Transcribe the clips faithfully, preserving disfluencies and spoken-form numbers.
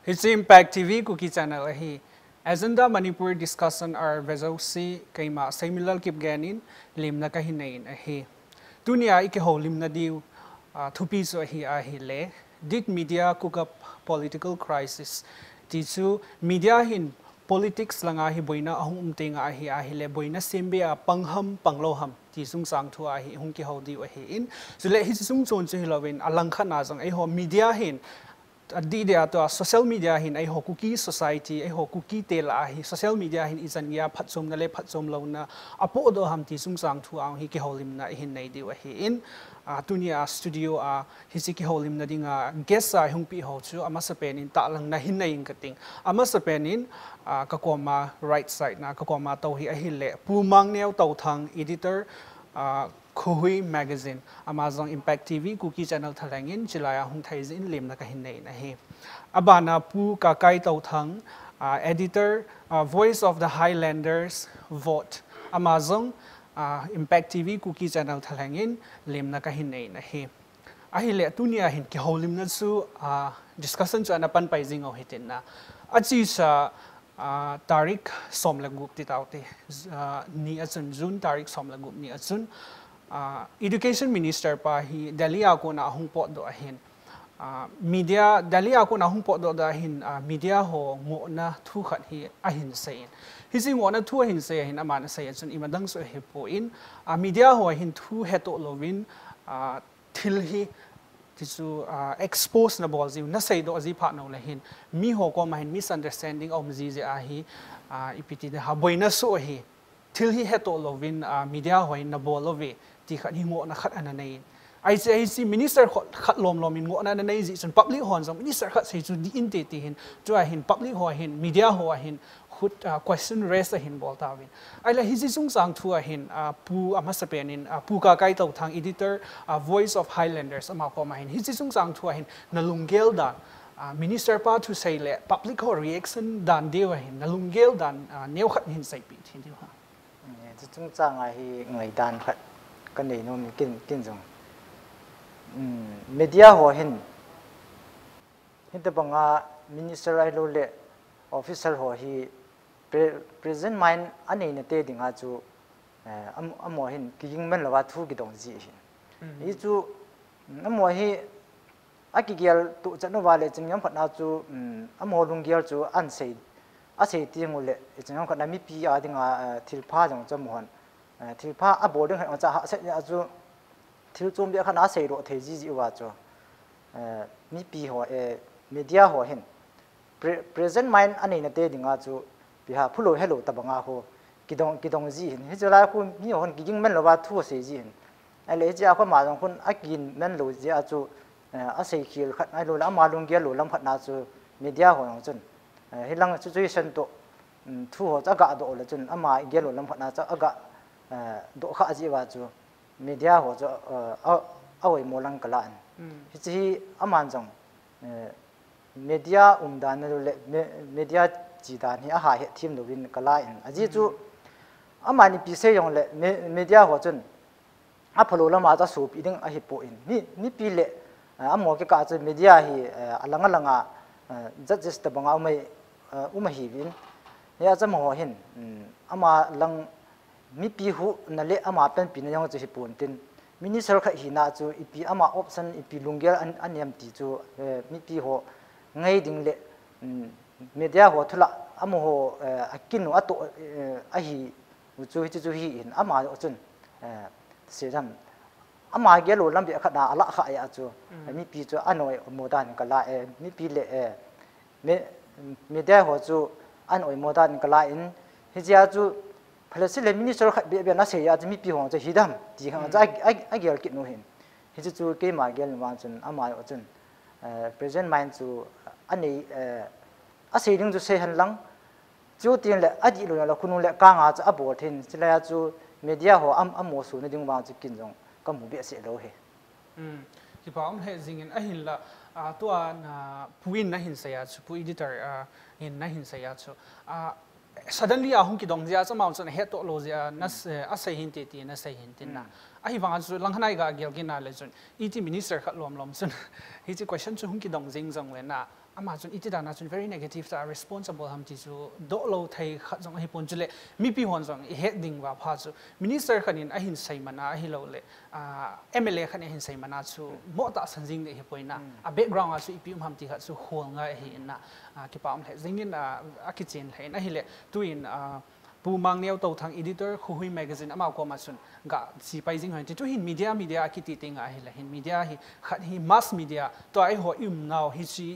Hiche Impact T V Kuki Channel ahi. Agenda Manipur Discussion ar vejouse keima Seimilal Kipgen in lemna kahin nei in ahi. Tunia ikihoulimna diu, ah, thupi chu ahi ahile, Did media cook up political crisis? Ti chu media hin politics langa hi boina ahung um tenga ahi ahile, boina sembe a pang ham, pang lou ham, ti chungchang thu ahi, hung kihou diu ahi in. Chule hiche chungchon chu hilouvin, alangkhat na jong eiho media hin, adih dia tua social media hin eiho Kuki society, eiho Kuki te lah a hi social media hin ichan geiya phatchomna le phatchom louna apohdoh ham ti chungchang thu a hi kihoulimna ihin nei diu ahi in, ah, tunia studio a hiche kihoulimna dinga guest a hung peh ho chu amasapen in tahlangna hin nei inge kating. Amasapen in, ah, kakoma right side na, kakoma tou hi ahile, Pu Mangneo Touthang, editor, ah, Khuhui Magazine, ama jong Impact T V Kuki Channel thalheng in, chulai a hung thei jeh in lemna kahin nei in ahi. Abana Pu Kakai Touthang, ah, editor, ah, Voice of the Highlanders, Vote, ama jong, ah, Impact T V Kuki Channel thalheng in lemna kahin nei in ahi. Ahile tunia hin kihoulimna chu, ah, discussion chu ana panpai jing u hitin na. Achesa, ah, tarik som le gup ti taute, ah, ni a chun, June tarik som le gup ni a chun, ah, Education Minister pa hi Delhi a kona ahung potdoh ahin, ah, media, Delhi a kona ahung potdoh doh ahin, ah, media ho ngohna thu khat hi ahin sei in. Hiche ngohna thu ahin sei ahin, aman asei a chun imadang chu ahipon, ah, media ho hin thu hetoh louvin, ah, thil hi, ti chu, ah, expose nabol jiu, naseidoh ji phat uleh hin, miho koma hin misunderstanding aum ji jeh ahi, ah, ipi ti ding ham, boina soh ahi. Thil hi hetoh louvin, ah, media ho hin nabol louve, ti khat hi ngohna khat ana nei in. Hiche, hiche minister khat, khat lomlom in ngohna ana nei jeh chun public hon jong minister khat sei chu dih inte ti hin, tua hin public ho hin, media ho hin, khut, ah, question raise ahin bol tauvin. Ahile hiche chungchang thu a hin, ah, Pu amasapen in, ah, Pu Kakai Touthang, editor, ah, Voice of Highlanders, ama koma hin hiche chungchang thu a hin nalunggel dan, ah, minister pa thusei le public ho reaction dan diu a hin nalunggel dan, ah, neokhat hin seipeh thei diu ham? Hiche chungchang a hi ngaidan khat kanei nom in ken, ken jong, um, media ho hin, hitobanga minister ahilouleh official ho hi pre-, present mind aneina te dinga chu, eh, am-, amaho hin kiging man louva thu kidong ji ahin. Hichu, um, amaho hi akigel tuchan uva le chun gam khat na chu, um, amaho lunggel chu ahin sei, asei teng uleh, chun gam khat na mipi a dinga, eh, thilpha jong chu amahon, eh, thilpha abol ding khat jong chu ahahsat jeh a chu, thil chom beh khat na aseidoh thei ji jeh uva chu, eh, mipi ho, eh, media ho hin pre-, present mind aneina te dinga chu, ipi ham, phulou helou tobanga khu kidong, kidong ji ahin. Hiche lai khu miho hin kiging man louva thu asei ji ahin. Ahile hiche a khu ama jong khun akiging man lou jeh a chu, eh, aseikhel khat ahilouleh ama lunggel lou lam khat na chu media ho jong chun, eh, hilang situation toh, um, thu ho chu agadoh uleh chun ama gel lou lam khat na chu aga, eh, doh kha jeh uva chu media ho chu, eh, a, a oimo lang kala in. Hiche hi aman jong, eh, media umdan ahilouleh me-, media chidan hi aha hetthem louvin kala in. Ajeh chu amani ipi sei jongleh me-, media ho chun aphalou lama chu asopi ding ahipoi. Mi, mipi le, eh, amaho kikah chu media hi, eh, alang alanga, eh, judges tobanga um ahi, eh, um ahiuvin. Hia chu amaho hin, um, ama lang mipi huhna le ama panpina jong chu hipontin, minister khat hina chu ipi ama option, ipi lunggel an, anem ti chu, eh, mipi ho ngai ding le, um, media ho thu lah amaho, eh, akin u atoh, eh, ahi u chu hiche chu hi in ama chun, eh, seidam, ama gel lou lam beh khat na alah kha jeh a chu, mipi chu ahin oimo dan in kala e, mipi le, eh, me-, media ho chu ahin oimo dan in kala in, hijeh a chu phalou seh le minister khat beh beh in asei a chu mipi ho chu hidam ti khat chu a, a, agel kit u ahin. Hiche chu keima gel vang chun ama chun, eh, present mind chu anei, eh, asei ding chu sei hen lang, chuteng le adih lou le khonung le kanga chu abol thei in, chulai a chu media ho am, amo suna ding vang chu ken jong kamu behseh lou ahi. Hmm. Kipa um lheh jing in ahinla, ah, tua na, Pu in nahin sei a chu, Pu editor, ah, in nahin sei a chu, ah, suddenly ahung kidong jeh a chu amahon chun ahettoh lou jeh a, na, eh, asei hinte ti nasei hin tin na. Ahivang a chu langkhat na iga gel kit na le chun, iti minister khat lomlom chun hiche question chu hung kidong jing jongle na, Ama chun iti dan a chun very negative ta responsible ham ti chu doh lou thei khat jong ahi pon chule mipi hon jong i het ding uva pha chu minister khat in ahin sei man a ahilou le, ah, M L A khat in ahin sei man a chu mo tahsan jing ding ahi poi na. A background a chu ipi um ham ti khat chu khol ngai ahi in na, ah, kipa um lheh jing in, ah, akichen lheh in ahile tu in, ah, Pu Mangneo Touthang editor Khuhui magazine ama koma chun ga chi pai jing hoi ti tu hin media media akiti teng ahile hin media hi khat hi mass media to ai ho i um nau hi chi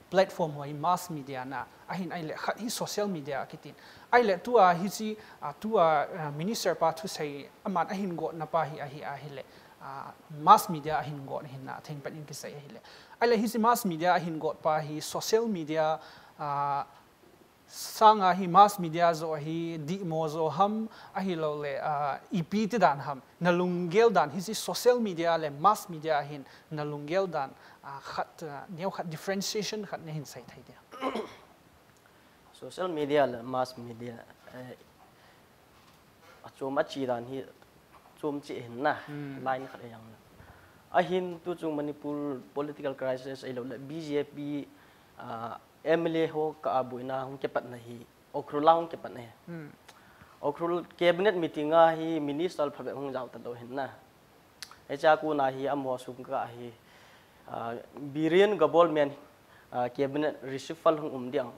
platform ho hi mass media na ahin ahile khat hi social media akitin. Ahile tua hi chi, ah, tua, ah, minister pa thusei aman ahin got na pa hi ahi ahile, ah, mass media ahin got hin na theng pen in kisei ahile. Ahile hi chi mass media ahin got pa hi social media, ah, sanga hi mass media jo hi dihmo jo ham ahilou le, ah, ipi ti dan ham. Na lunggel dan hi chi social media le mass media hin na lunggel dan, ah, khat, ah, neo khat differentiation khat na hin sei thei dia. Social media le mass media, eh, achom achi dan hi chom chi hin na, line khat a jang na. Ahin tu chung Manipur political crisis ahilou le B J P, ah, M L A ho ka abuina hung kipatna hi, Ukhrul a hung kipatna hi. Ukhrul cabinet meeting a hi minister phabep hung jao ta lou hin na. Hiche a kona hi amaho sung ka hi, ah, Biren government, ah, cabinet reshuffle hung um diang.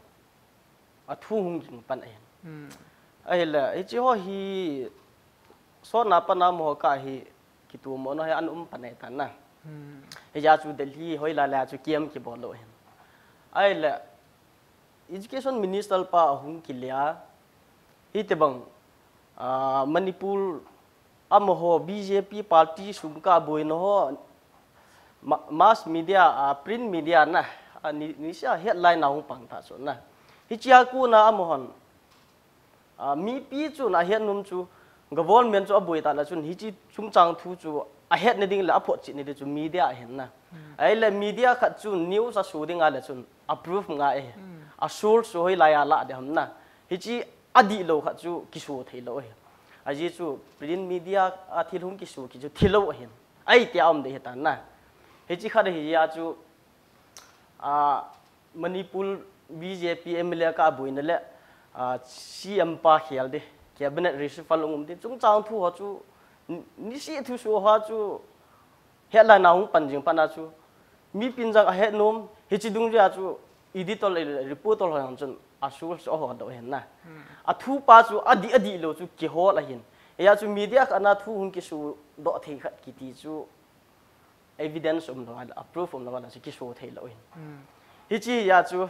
Athu hung ging pan ahin. Ahile, hiche ho hi sotna pana amaho ka hi kitumo no hi an um pan ahi tan na. Hiche a chu Delhi hoi la la chu kiam kibol lou hin. Ahile, Education Minister pa ahung kilia, hitibang, ah, Manipur amaho B J P party sung ka boina ho, ma-, mass media, ah, print media na, ah, ni, nisia headline a hung pang ta chu na. Hiche a kona amahon, ah, mipi chun ahet nom chu, government chu aboi ta la chun, hiche chungchang thu chu ahet na ding le aphotchet na ding chu media ahin na. Ahile media khat chu news aso ding a le chun, a proof ngai ahi. A source chu hoilai a la ding ham na. Hiche adih lou khat chu kiso thei lou ahi. Ajeh chu print media a thil hung kiso kit chu thi lou ahin. Ahi tia um ding ahi tan na. Hiche khat ahi a chu, ah, Manipur B J P M L A ka boina le, ah, C M pa khel ding, cabinet reshuffle hung um ding. Chungchang thu ho chu, ni, nisi thuso ho chu, headline a hung pan jing pan a chu, mipin jang ahet nom, hiche dungjui a chu editor le reporter ho jong chun a source chu aho doh ahin na. Athu pa chu adih, adih lou chu kihol ahin. Hia chu media khat na thu hung kiso doh thei khat kiti chu evidence um lou a, a proof um lou a chu kiso thei lou ahin. Hiche hia chu,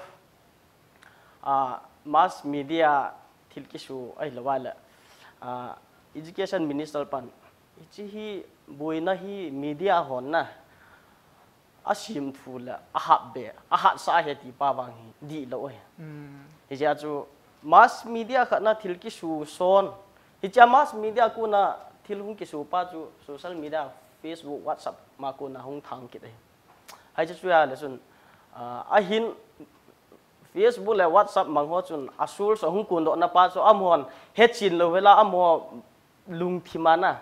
ah, mass media thil kiso ahilou a le, ah, Education Minister pan, hiche hi boina hi media hon na, asim thu le, ahap be, ahat sa ahi ti pa vang hi, dih lou ahi. Hiche a chu, mass media khat na thil kiso son, hiche a mass media kona thil hung kiso pa chu, social media, Facebook, WhatsApp ma kona hung thang kit ahi. Hiche chu a le chun, ah, ahin Facebook le WhatsApp mang ho chun a source ahung kondoh na pa chu amahon hetchen lou vela amaho lungthim a na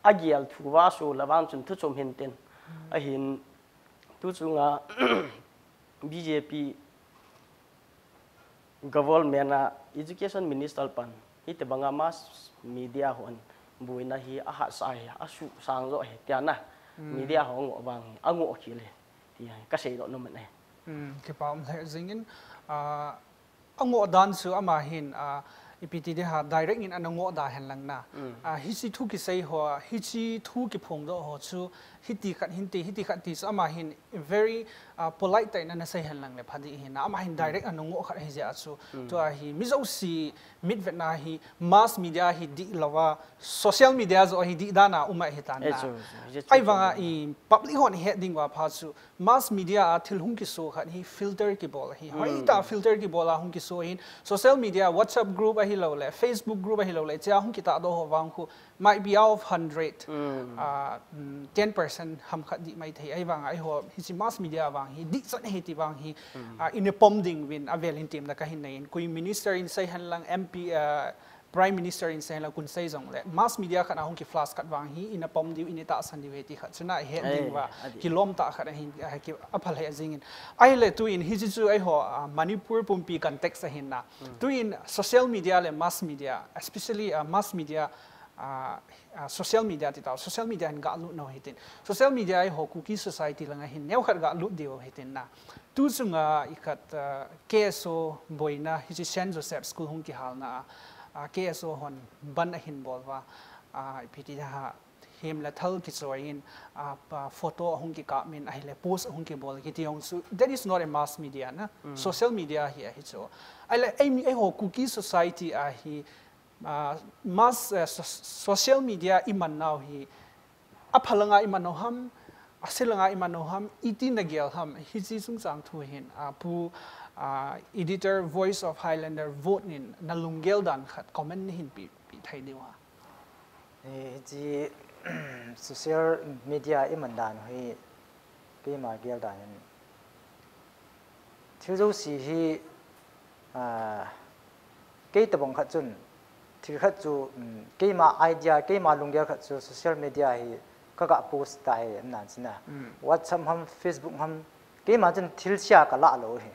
agel thu va so la vang chun thu chom hin tin. Ahin tu chunga B J P government a education minister pan, hitibanga mass media hon boina hi ahat sa hi, asuh sang jo hi, tia na. Media ho ngoh vang hi, angoh khel hi, ti hi, kasei doh nom e. Hmm, kipa um lheh jingin, ah, angoh dan chu ama hin, ah, ipi ti ding ham, direct in ana ngoh da hen lang na. Ah, hiche thu kisei ho, hiche thu kiphongdoh ho chu, hiti khat hin ti, hiti khat ti chu ama hin very, ah, polite tah in ana sei hen lang le pha ding ahi na. Ama hin direct ana ngoh khat ahi jeh a chu. Tua hi mi jouse mitvet na hi mass media hi dih lou a, social media jo hi dih dan a um ahi tan na. Ahivanga i public hon het ding uva pha chu mass media a thil hung kiso khat hi filter kibol ahi. Hoitah filter kibol a hung kiso ahin, social media, WhatsApp group ahilou le, Facebook group ahilou le, hiche a hung kitahdoh ho vang khu, might be out of hundred, ah, mm, ten percent ham khat dih mai thei. Ahivanga eiho hiche mass media vang hi dih chan ahi ti vang hi, ah, ina pom ding uvin avel in temna kahin nei in. Koi minister in sei hen lang, M P, ah, Prime Minister in seila kun sei jongle mass media khat ahung ki flash khat vang hi ina pom diu, ina tahsan diu he ti khat chuna he ding va, kilom ta khat ahin, a ki apha le jingin. Ahile tuin hi chu eiho, uh, Manipur pumpi context ahin na. Tuin social media le mass media, especially, uh, mass media, uh, uh, social media ti tau, social media in ga lut no hitin. Social media eiho Kuki society langa hin neo khat ga lut diu hitin na. Tu chunga ikhat, uh, K S O boina hi chi Saint Joseph School hung kihalna, uh, K S O hon ban ahin bol va, uh, ipi ti ha, hem le thal kichoi in, uh, photo ahung kikap min ahile post ahung kibol kiti hung su. That is not a mass media na. Social media hi ahi chu. Ahile ei mi eiho Kuki society ahi, uh, mass, uh, so- social media iman nau hi aphalanga iman nau ham, asilanga iman nau ham, iti na gel ham, hi chi sung chang thu hin, uh, pu, uh, editor Voice of Highlander vote nin na lunggel dan khat comment ni hin pi, pi thei diu ha. Eh, hi chi social media iman dan hi keima gel dan hin thil jouse hi, ah, kei tabang khat chun thil khat chu, um, keima idea, keima lunggel khat chu social media hi ka ga post ta hi nan china. WhatsApp ham, Facebook ham, keima chun thil sia ka la lo hi.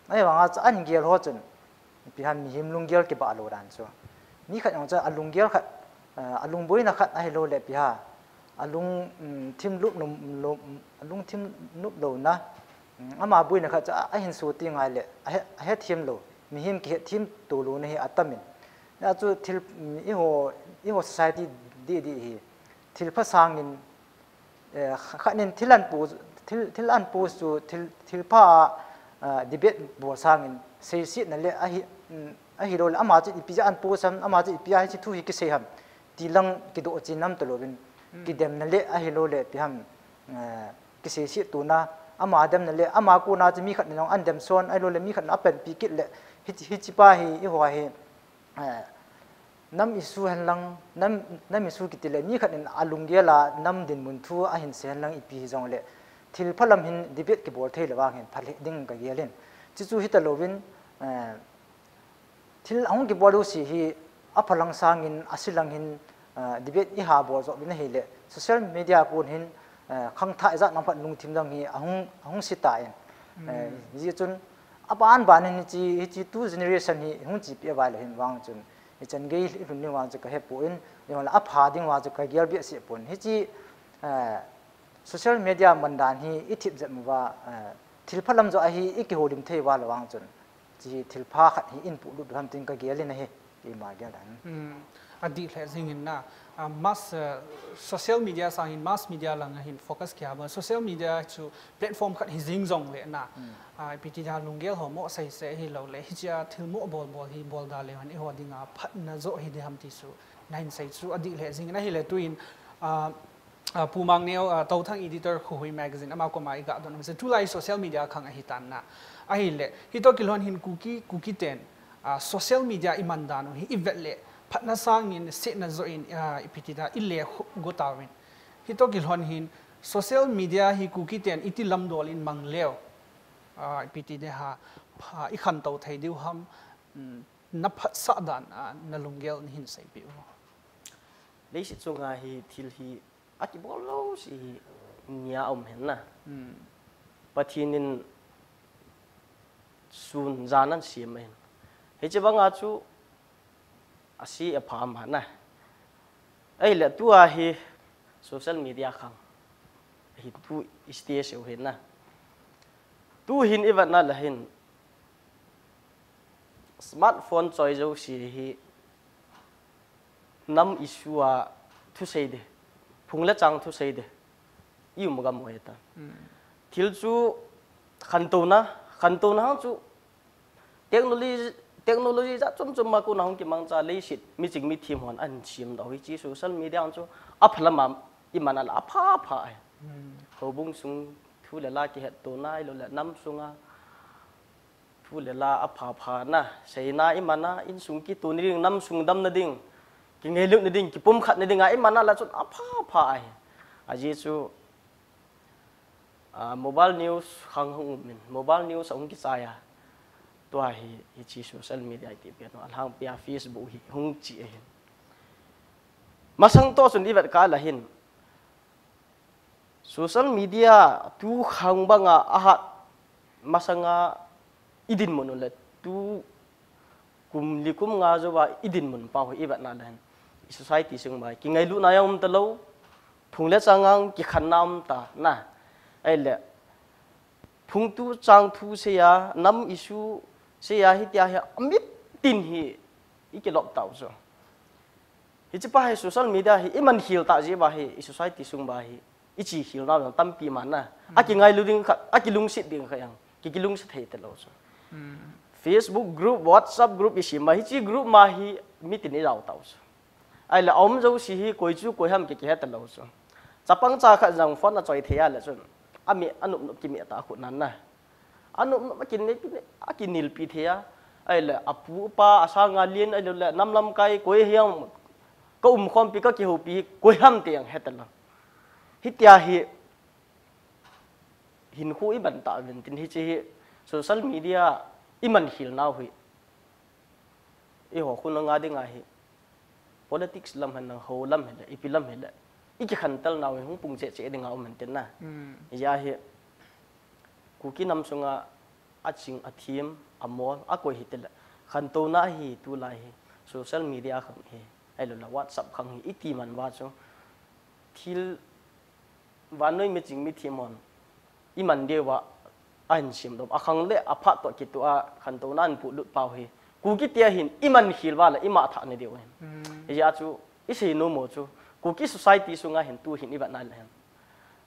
Ahivanga chu an gel ho chun ipi ham mihem lunggel kibah lo dan chu. Mi khat jong chu a lunggel khat, ah, a lungboina khat ahilou le ipi ha. A lung, um, thim lup lum, lum, a lung thim lup louna. Um, ama boina khat chu a, ahin so ti ngai le, a he, a hethem lou. Mihem kihethem to louna hi atam in. Na chu thil, um, eiho, eiho society di di hi. Thil pha sangin Eh, khat nin thil an post, thil, thil an post chu thil, thil pha, ah, debate bol sangin seisetna le ahi, um, ahilou le ama chu ipi ja an post ham, ama chu ipi a hiche thu hi kisei ham ti lang kidoh chin nam talouvin, kidemna le ahilou le ipi ham, eh, kiseiset tona ama demna le ama kona chu mi khat nin jong an dem son ahilou le mi khat nin apanpi kit le hiche, hiche pa hi eiho hi, eh, nam issue hen lang, nam, nam issue kiti le mi khat in a lunggel a nam dinmun thu ahin sei hen lang ipi hi jong le thil pha lam hin debate kibol thei le vang hin pha le ding ka gel in. Chuchu hita louvin, eh, thil ahung kibol u si hi apha lang sangin asi lang hin, eh, debate iha bol jo vin ahile social media kon hin, eh, khangthah ijat nam khat lungthim dang hi ahung, ahung si ta in. Eh, hijeh chun aban ban hin hiche, hiche tu generation hi hung chepi avai lou hin vang chun. Hichan gei i lhun ding vang chu ka hepon, jong le apha ding vang chu ka gel behseh pon. Hiche, eh, social media man dan hi i thip jep uva, eh, thil pha lam jo ahi i kihoulim thei uva le vang chun. Hiche thil pha khat hi in puhlut ham tin ka gel in ahi, keima gel dan. Hmm, adih lheh jing in na, ah, mass, eh, social media sangin mass media lang a hin focus kia ba, social media chu platform khat hi jing jong le na. Ah, ipi ti da lunggel ho mo sei se hilou le, hiche a thil mo bol bol hi bol da le han eiho dinga phatna jo hi di ham ti chu, na hin sei chu adih lheh jing in ahile tuin, ah, ah, Pu Mangneo, ah, Touthang editor Khuhui magazine ama koma i ga don se tulai social media khang ahi tan na. Ahile, hitoh kilhon hin Kuki, Kuki ten, ah, social media i man dan u hi i vet le, phatna sangin, setna jo in, ah, ipi ti da, i le khu go tauvin. Hitoh kilhon hin, social media hi Kuki ten iti lamdol in mang leu. Ah, ipi ti de ha, pha, i khantou thei diu ham, um, na phatsah dan, ah, na lunggel na hin seipeh u. Leiset chunga hi thil hi akibol lou si hi nia um hen na. Hmm. Pathen in sun jan an siam ahin. Hiche banga chu asi apha ama na. Ahile tua hi social media khang. Hi tu stage u hin na. Tu hin i vet na le hin smartphone choi jouse hi nam issue a thusei de, phung le chang thusei de, i um gam u ahi ta. Hmm. Thil chu khantouna, khantouna hang chu technology, technology jat chom chom ma kona hung kimangcha leiset miching mithem hon ahin siam doh u hiche social media hang chu apha lam a i man a la apha pha ahi. Hmm. Houbung sung thu le la kihetto nai lou le nam sunga thu le la apha pha na, seina i man a, insung kitoh na ding, nam sung damna ding, kingailutna ding, kipumkhatna dinga i man a la chun apha pha ahi. Ajeh chu, ah, mobile news khang hung um in, mobile news ahung kichai a. Tua hi, hichi social media iti pen, alhangpia Facebook hi hung chi ahin. Masang to chun i vet kah le hin, social media tu khang banga ahat masanga i dinmun u le tu kum li kum nga jouva i dinmun pau hi i vetna le hin, i society sung ma kingailutna jong um talou, phung le chang ngang kikhenna um ta na. Ahile, phung tu chang thu seiya, nam issue seiya, hitia hi amit tin hi i kilop tau chu. Hichi pa hi social media hi i man khel ta jeh uva hi i society sung uva hi i chi khel nau jong tampi man na. A kingailu ding kha, a kilungset ding kha jong, ki kilungset thei talou chu. Facebook group, WhatsApp group i sem uva hichi group ma hi mitin i jao tau chu. Ahile a um jouse hi koi chu koi ham ki kihe talou chu. Chapang cha khat jong phone a choi thei a le chun, a mi a nop nop ki mi ta khu nan na. A nop nop a kinei pi, a kinilpi thei a. Ahile a pu a pa a sanga lien ahile le nam lamkai koi hiam ka um khompi ka kihoupi hi koi ham ti jong he talou. Hitia hi hinkho i man ta uvin tin hichi hi social media i man khel nau hi. Eiho khun nga dinga hi politics lam hen lang, ho lam hile, ipi lam hile, i kikhantel nau hi hung pung cheh cheh dinga um hen tin na. Hijeh a hi Kuki nam sunga a ching a thim, a mol, a koi hi tile, khantouna hi tulai hi social media khang hi, ahilou le WhatsApp khang hi i ti man uva chu thil vannoi miching mithem hon i man diu va ahin semdoh a, khang le a phat toh kitoh a khantouna ahin polut pau hi Kuki te hin i man khel uva le i mangthah na diu ahin. Hijeh a chu i seinom u chu Kuki society sunga hin tu hin i vetna le hin,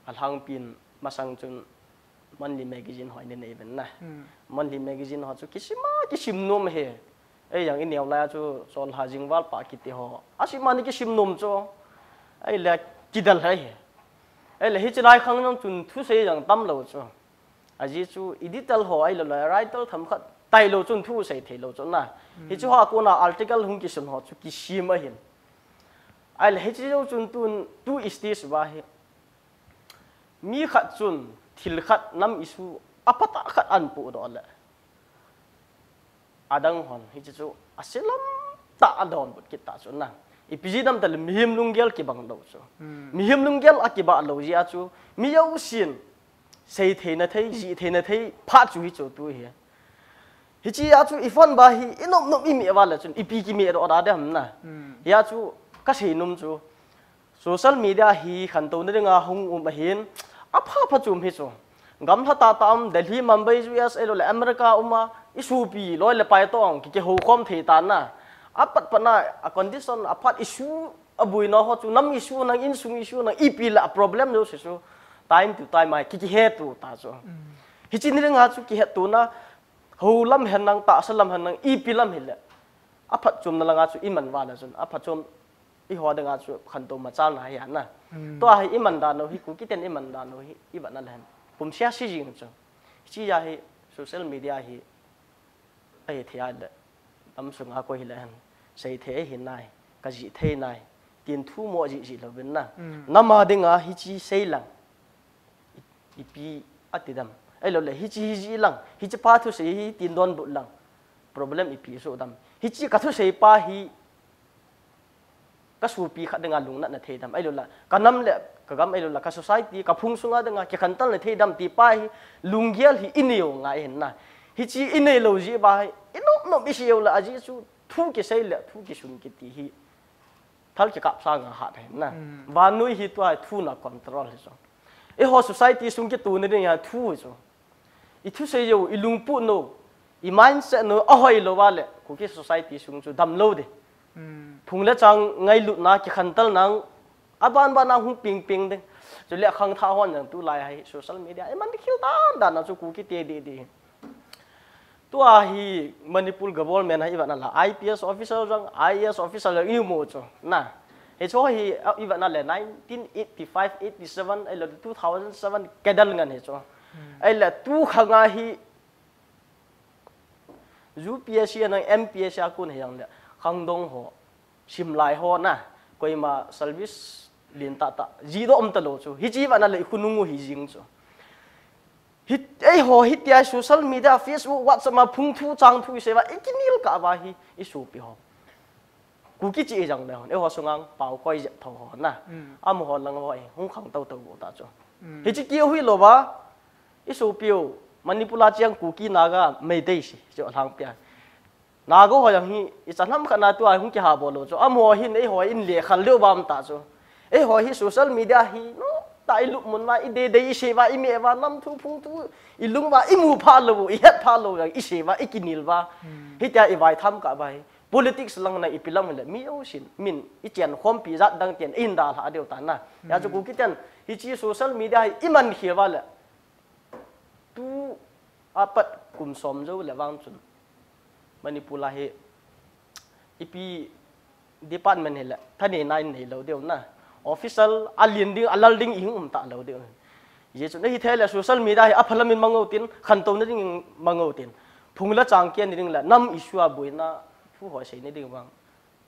alhangpin masang chun Monthly magazine ho i nei uvin na. Monthly magazine ho chu kisim a kisim nom e. Ei jong i neo lai a chu Cholha Jingval pa kiti ho a sim a ni kisim nom chu. Ahile kidel e. Ahile hichi lai khang jong chun thusei jong tamlou chu. Ajeh chu editor ho ahilou le writer themkhat tailou chun thusei theilou chu na. Hichu ho a kona article hung kisun ho chu kisim ahin. Ahile hichi jou chun tun tu stage uva hi mi khat chun thil khat nam issue a phatah khat ahin podoh le, adang hon hichi chu a selam tah a donbut kit ta chu na. Ipi jeh ham itile mihem lunggel kibang lou chu. Mihem lunggel a kibang lou jeh a chu mi jousen sei theina thei, jih theina thei phat chu hichu tu hi. Hichi a chu i phone uva hi i nop nop i meh uva le chun ipi kimeh doh da ding ham na. Hia chu ka seinom chu social media hi khantouna dinga hung um ahin, a pha pha chu um hi chu. Gamla tah tah um, Delhi, Mumbai, U S ahilou le America um a, i sopi loi le pai toh ki kihou khom thei ta na. A pat pat na a condition a phat issue a boina ho chu nam issue nang, insung issue nang, ipi le a problem jouse chu time to time a ki kihetto ta chu. Hichi ni dinga chu kihetto na, ho lam hen lang, tahsa lam hen lang, ipi lam hile a phatchomna langa chu i man uva le chun a phatchom eiho dinga chu khantou machalna hi ana. Tua hi i man dan u hi, Kuki ten i man dan u hi i vetna le hin kum sia si jing chu. Hichi a hi social media hi ahithei a le nam sunga koi hile hin sei thei ahi nai, ka jih thei nai tin thu mo jih jih louvin na. Nam a dinga hichi sei lang ipi ati dem? Ahilou le hichi hi jih lang, hichi pa thusei hi tin donbut lang problem ipi soh dem? Hichi ka thusei pa hi ka sopi khat dinga lungnatna thei dem? Ahilou le ka nam le ka gam, ahilou le ka society, ka phung sunga dinga kikhantelna thei dem ti pa hi lunggel hi i nei u ngai hin na. Hichi i neilou jeh uva hi i nop nop i sei u le ajeh chu thu kisei le thu kisun kiti hi thal kikap sanga hat hin na. Vannoi hi tua hi thu na control hi chu. Eiho society sung kitouna ding a thu hi chu. I thusei u, i lungput u, i mindset u ahoi lou uva le Kuki society sung chu damlou ding. Phung le chang ngailutna, kikhantelna aban ban a hung ping ping ding. Chule khangthah hon jong tulai hi social media i man khel dan dan a chu Kuki te didi. Tua hi Manipur government a i vetna le I P S officer jong, I A S officer jong i mu chu na. Hichu hi i vetna le nineteen eighty-five, eighty-seven ahilou two thousand seven cadre ngen hi chu. Ahile tu khanga hi U P S C nang M P S C a kon hi jong le khangdong ho, simlai ho na, koima service lentah tah jih doh um talou chu. Hichi vetna le i khonung u hi jing chu. Hi Eiho hitia social media, Facebook, WhatsApp ma phung thu chang thu isei uva, ikinel kah uva hi isopi ho. Kuki chi ijang le hon, eiho sungang pao koi jep tho ho na. Amaho lang ho hi hung khang tau tau bo ta chu. Hichi kiu hi lou va, isopiu, Manipur a chiang Kuki Naga Meitei si chu lhang pia. Naga ho jang hi ichan ham khat na tua hung kiha bol lou chu. Amaho hin eiho in le khal leu bam ta chu. Eiho hi social media hi no ta ilup mun uva, idei dei isei uva, ime uva, nam thu phung thu ilung uva, imu pha lou, ihet pha lou jang isei uva, ikinel uva. Hitia ivai tham kah uva hi. Politics lang na ipi lam le mi o sin min ichen khompi jat dang tian inda lha deu ta na. Ya chu Kuki ten hichi social media hi iman khel uva le. Tu apat kum som jou le vang chun Manipur a hi ipi department hi le thaneina in nei lou deu na. Official a lien ding, a lal ding ihung um ta lou deu. Hijeh chun ahithei le social media hi aphalam in mang o tin, khantouna ding in mang o tin. Phung le chang kian ding le nam issue a boina thu ho sei ni ding vang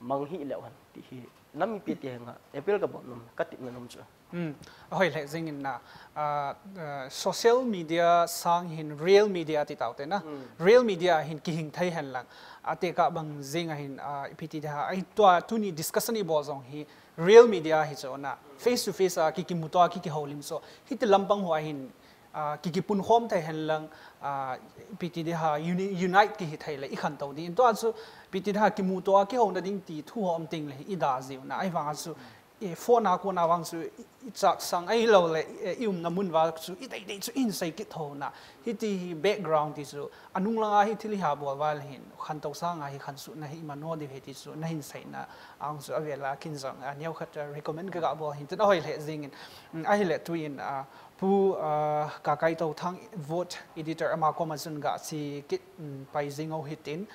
mang hih leu hen ti hi nam mipi te henga appeal ka bol nom, ka tepna nom chu. Hmm. Ahoi le jing in na, ah, ah, social media sang hin real media ti tau te na. Hmm. Real media hin kihing thei hen lang. Ate ka bang jing a hin, ah, ipi ti de ha. Ai tua tuni discussion i bol jong hi real media hi chu na. Face to face a ki kimu to a ki kihoulim chu. Hiti lampang ho a hin ah, ki kipunkhom thei hen lang, ah, ipi ti di ha, uni-, unite ki hi thei le i khantou ding. Tua chu, ipi ti di ha, kimu to a, kihouna ding ti thu ho um ting le i da jiu na. Ahivang a chu, i phone a kona vang chu, i, i chak sang ahilou le, i, i umna mun uva chu, i dei dei chu i hin sei kit tho na. Hiti hi background ti chu, anung langa hi thil i ha bol uva le hin, khantou sanga hi khansuhna hi i man nom diu ahi ti chu, na hin seina, ang chu avel a kin jong, ah, neo khat, ah, recommend ka ga bol hin, tun ahoi le jing in, mm, ahile tu in, ah, Pu, ah, Kakaito Thang Vote Editor ama koma chun ga chi kit, um, pai jing u hitin.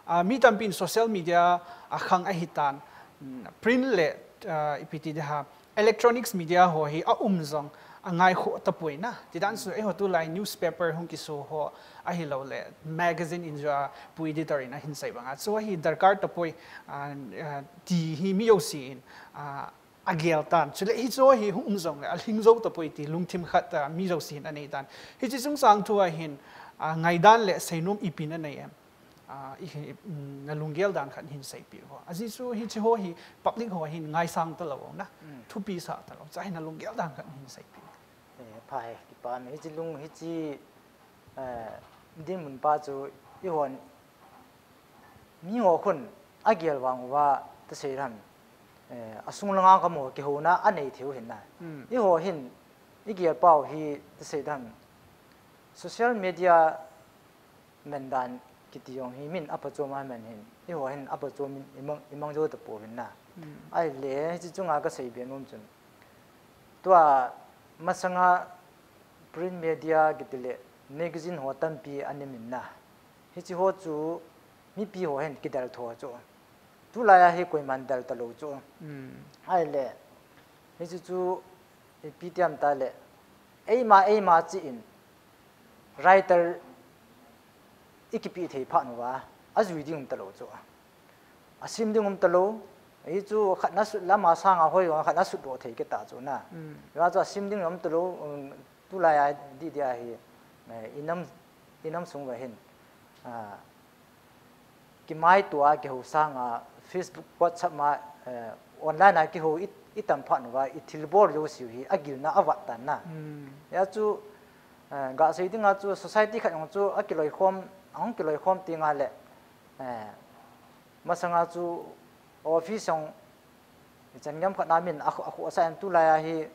Ah, mi tampin social media a khang ahi tan, um, print le, ah, ipi ti di ha, electronics media ho hi a um jong a ngai kho tapoi na. Ti dan chu eiho tulai newspaper hung kiso ho ahilou le magazine in jong a pu editor in ahin sei banga. Chu hi darkar tapoi, ah, ah, ti hi mi jouse in, ah, a gel tan. Chule hichu hi hung um jongle, a lhing jou tapoi ti lungthim khat, ah, mi jousen anei tan. Hiche chungchang thu a hin, ah, ngaidan le seinom ipi nanei em? Ah, i hi, mm, na lunggel dan khat hin seipeh ho. Ajeh chu hiche ho hi public ho hin ngaisang talou na. Mm. Thupi sa talou. Chua hin na lunggel dan khat hin seipeh. Eh, pha e, kipa me. Hiche lung, hiche, eh, dinmun pa chu eihon mi ho khun a gel vang uva ta sei dan, eh, a sung langa kamo kihouna a nei thei u hin na. Mm. Eiho hin i gel pau hi ta sei dan social media man dan kiti jong hi min a pachom a man hin, eiho hin a pachom in i mang, i mang jou tapou hin na. Mm. Ahile, hiche chunga ka sei be nom chun. Tua masanga print media kiti le magazine ho tampi anemin na. Hiche ho chu mipi ho hin kidel tho chu. Tulai a hi koiman del talou chu. Mm. Ahile, hiche chu ipi ti ham tale, eima, eima chi in writer i kipeh thei phat uva, a jui ding um talou chu. A sim ding um talou, hichu khat na sut lama sanga hoi jong khat na sut doh thei kit ta chu na. Mm. Hijeh chu a sim ding um talou, um, tulai a di dia hi, eh, i nam, i nam sung uva hin, ah, kimaito a kihou sanga Facebook, WhatsApp ma, eh, online a kihou i, i tam phat uva, i thilbol jouse u hi a gilna a vat tan na. Mm. Hijeh chu, eh, ga sei dinga chu society khat jong chu a kiloikhom, a hung kiloikhom tenga le, eh, masanga chu office jong Hichan gam khat na min a kho, a kho sa em tulai a hi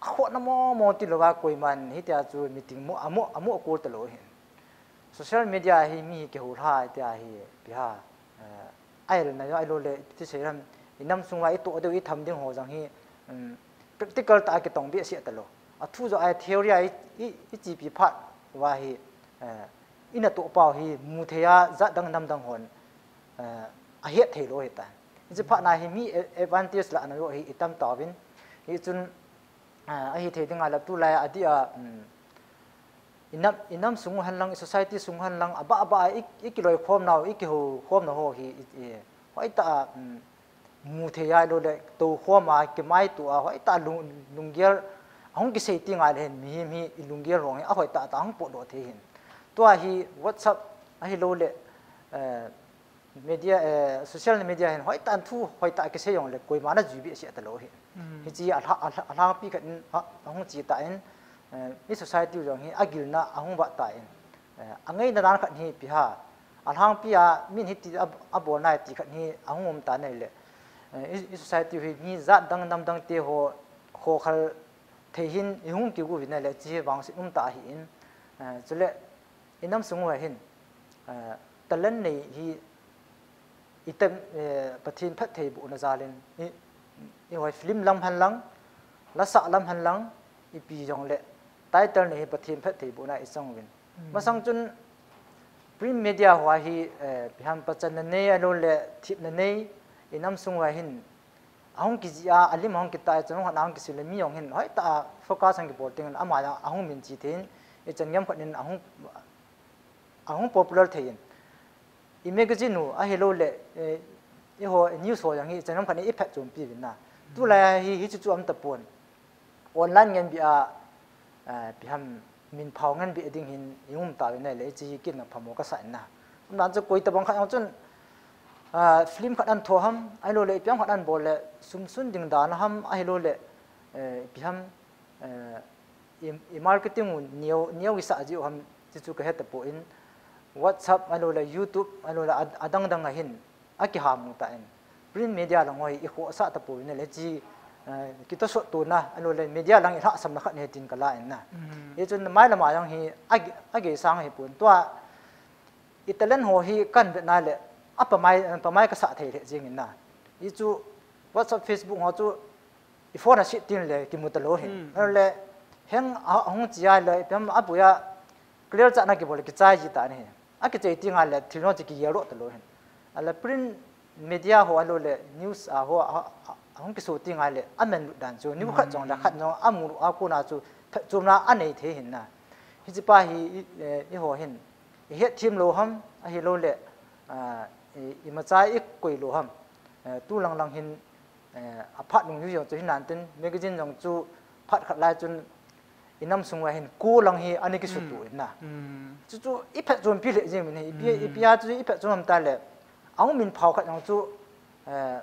a kho na mo mo ti lou va koiman hitia chu meeting mo, a mo, a mo kol talou hin. Social media hi mi hi kihou lha tia hi pi ha, eh, a el na jo a lo le ti sei ram i nam sung va i to deu i tham ding ho jang hi, um, practical ta a kitong behseh talou. A thu jo a theory a i, i, i chi pi phat va hi, eh, i na to pau hi mu thei a jat dang nam dang hon, eh, a het thei lou hi ta. Hiche phat na hi mi a-, advantage la na jo hi i tam tauvin. Hichun, ah, a hi thei dinga la tulai a dia, um, i nam, i nam sung hen lang, i society sung hen lang, a ba, a ba, i, i kiloikhom nau, i kihou khom na ho hi, i, i, hoi ta, um, mu thei a lo le, to khom a, kimaito a, hoi ta lung, lunggel ahung kisei ti ngai le hin, mihem hi i lunggel ho hi ahoi tah tah ahung potdoh thei hin. Tua hi WhatsApp ahilou le, eh, media, eh, social media hin hoi tah thu hoi tah kisei jong le koima na jui behseh talou hi. Hmm. Hichi a lha-, a lha-, a lhangpi khat in, a, ahung chi ta in, eh, i society jong hi agilna ahung vah ta in, eh, angaina dan khat hi ipi ham. A lhangpi a min hiti a, abol nai ti khat hi ahung um ta nei le, eh, i, i society hi mi jat dang nam dang te ho, ho khal thei hin i hung kigu vin le chi vangset um ta ahi in, eh, chule i nam sung uva hin, eh, talent nei hi i tem, eh, Pathen phattheibohna jal in i, i hoi film lam hen lang, la sah lam hen lang, ipi jong le title nei hi Pathen phattheibohna i chang uvin. Hmm. Masang chun print media ho hi, eh, ipi ham pachatna nei, ahilou le thepna nei, i nam sung uva hin, ahung kijih a, alim ahung kitah a, chun hung khat a hung kisil le mi jong hin hoi tah a focus ahung kibol teng in ama jong ahung min chi thei in, i chan ngam khat in ahung, ahung popular thei in. I magazine u ahilou le, eh, i ho, news ho jong hi i chan ngam khat in i phatchompi uvin na. Tulai a hi, hichu chu um tapon. Online ngen bia, eh, ipi ham min phao ngen bia ding hin i um ta uvin le, hichi hi kit na phamo kasa in na. Um dan chu koi tabang khat jong chun, ah, film khat ahin tho ham, ahilou le ipi ham khat ahin bol le, sum sun ding dan ham, ahilou le, eh, ipi ham, eh, i, i marketing u neo, neo i sah jiu ham, chi chu ka he tapon, WhatsApp, ahilou le YouTube, ahilou le ad-, adang dang a hin, akiham u ta in. Print media lang ho hi i khohsah tapon le chi, eh, kitosot tona, ahilou le media lang i lhahsamna khat ahi tin ka la in na. Hmm. Hichun mailam a jong hi age-, agei sang ahipon. Tua i talent ho hi kan vet na le, apamai, pamai kasa thei le jing in na. Hichu WhatsApp, Facebook ho chu i phone a set teng le kimu talou hin. Hmm. Ahilou le heng a, ahung chi a le, ipi ham aboi a clear chah na kibol le kichai ji ta ahi. Akichai teng le thil ho chu kigel doh talou hin. Ahile print media ho ahilou le news a ho a, a, ahung kiso teng le aman lut dan chu, news khat jong le khat jong amu lou a kona chu phatchomna anei thei hin na. Hichi pa hi i, eh, i ho hin i hetthem lou ham, ahilou le, ah, i, imacha i koi lou ham. Eh, tu lang lang hin, eh, aphat nung jong chu hin nan tin, magazine jong chu phat khat lai chun i nam sung uva hin ko lang hi ana kisutu in na. Hmm. Chu chu i phatchompi le jing min hi, ipi, hmm, ipi a chu i phatchom ta le, ahung min phao khat jong chu, eh,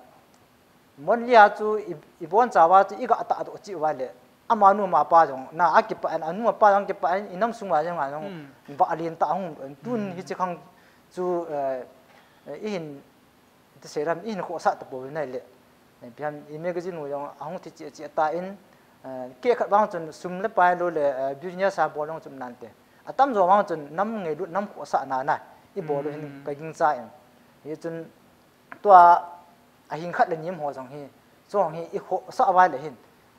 Monlia chu i, i boncha uva chu i ga tahdoh cheh uva le, amanu amapa jong na akipah in, anu apa jong kipah in, i nam sung uva jong a jong, hmm, vah len tah ahung tun, hmm, hichi khang chu, eh, i hin, ti sei ram, i hin khohsah tapon le, eh, ipi ham i magazine u jong ahung thi cheh cheh ta in, eh, kei khat vang chun sum le pai lou le, eh, business a bol jong chu um nante. Atamjo vang chun nam ngailut, nam khohsahna na i bol u hin, hmm, ka gingcha in. Hichun tua ahing khat le ni ho jong hi, chu jong hi i khohsah uva le hin,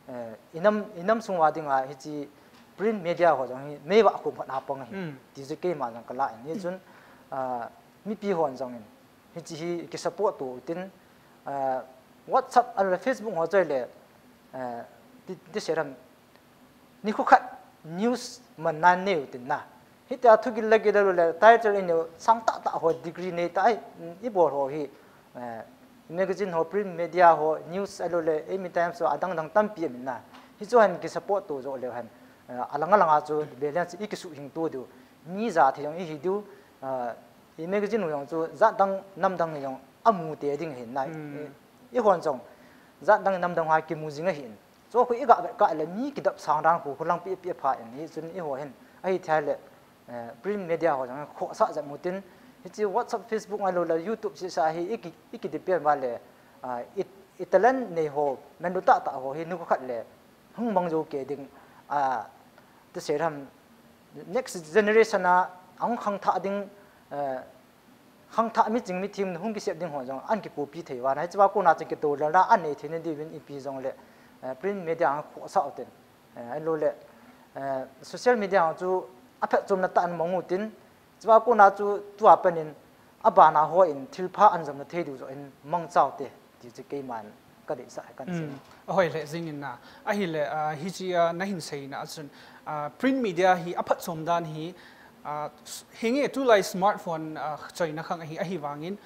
eh, i nam, i nam sung uva dinga hichi print media ho jong hi meivah khom khat a pang ahi, hmm, ti chu keima jong ka la in. Hichun, ah, mipi hon jong in hichi hi kisupport to utin, ah, WhatsApp ahilou le Facebook ho chu le, ah, ti, ti sei ram, nikho khat news man nan nei utin na. Hitia thugil le gil le title i neo sang tah tah ho degree nei tah a i bol ho hi, eh, magazine ho, print media ho, news ahilou le Eimi Times ho adang dang tampi um in na. Hichu hin kisupport to jo leu hen, eh, alang alang a chu balance i kisuhing to diu. Mi ja thei jong i hi diu, eh, i magazine u jong chu jat dang nam dang jong amu te ding ahin na. Hmm. I, i hon jong jat dang nam dang a kimu jing ahin. Chu khu i ga vet kah le mi kidap sang dan khu, khu lang pi, pi pha in hichun i ho hin. Ahithei le, eh, print media ho jong khohsah jep utin, hichi WhatsApp, Facebook ahilou le YouTube sisa hi i ki, i ki depend uva le, ah, i, i talent nei ho, manlu tah tah ho hi nikho khat le hung mang jou kei ding, ah, ti sei ram, next generation a ahung khangthah ding, eh, khangthah miching mithem hung kisem ding ho jong ahin kicopy thei uva na, hichea kona chun kitoh lelna anei theina diuvin ipi jong le, eh, print media a khohsah utin, eh, ahilou le, eh, social media a chu aphatchomna tah in mang utin, chua kona chu tua pat in abana hon thilpha ahin jamna thei diu joh in mangcha ute. Ti chu keiman ka deisah ahi, kan sei. Hmm. Ahoi le jing in na. Ahile, ah, hichea na hin seina a chun, ah, print media hi aphatchom dan hi, ah, s-, hinge tulai smartphone, ah, choina khang ahi, ahivangin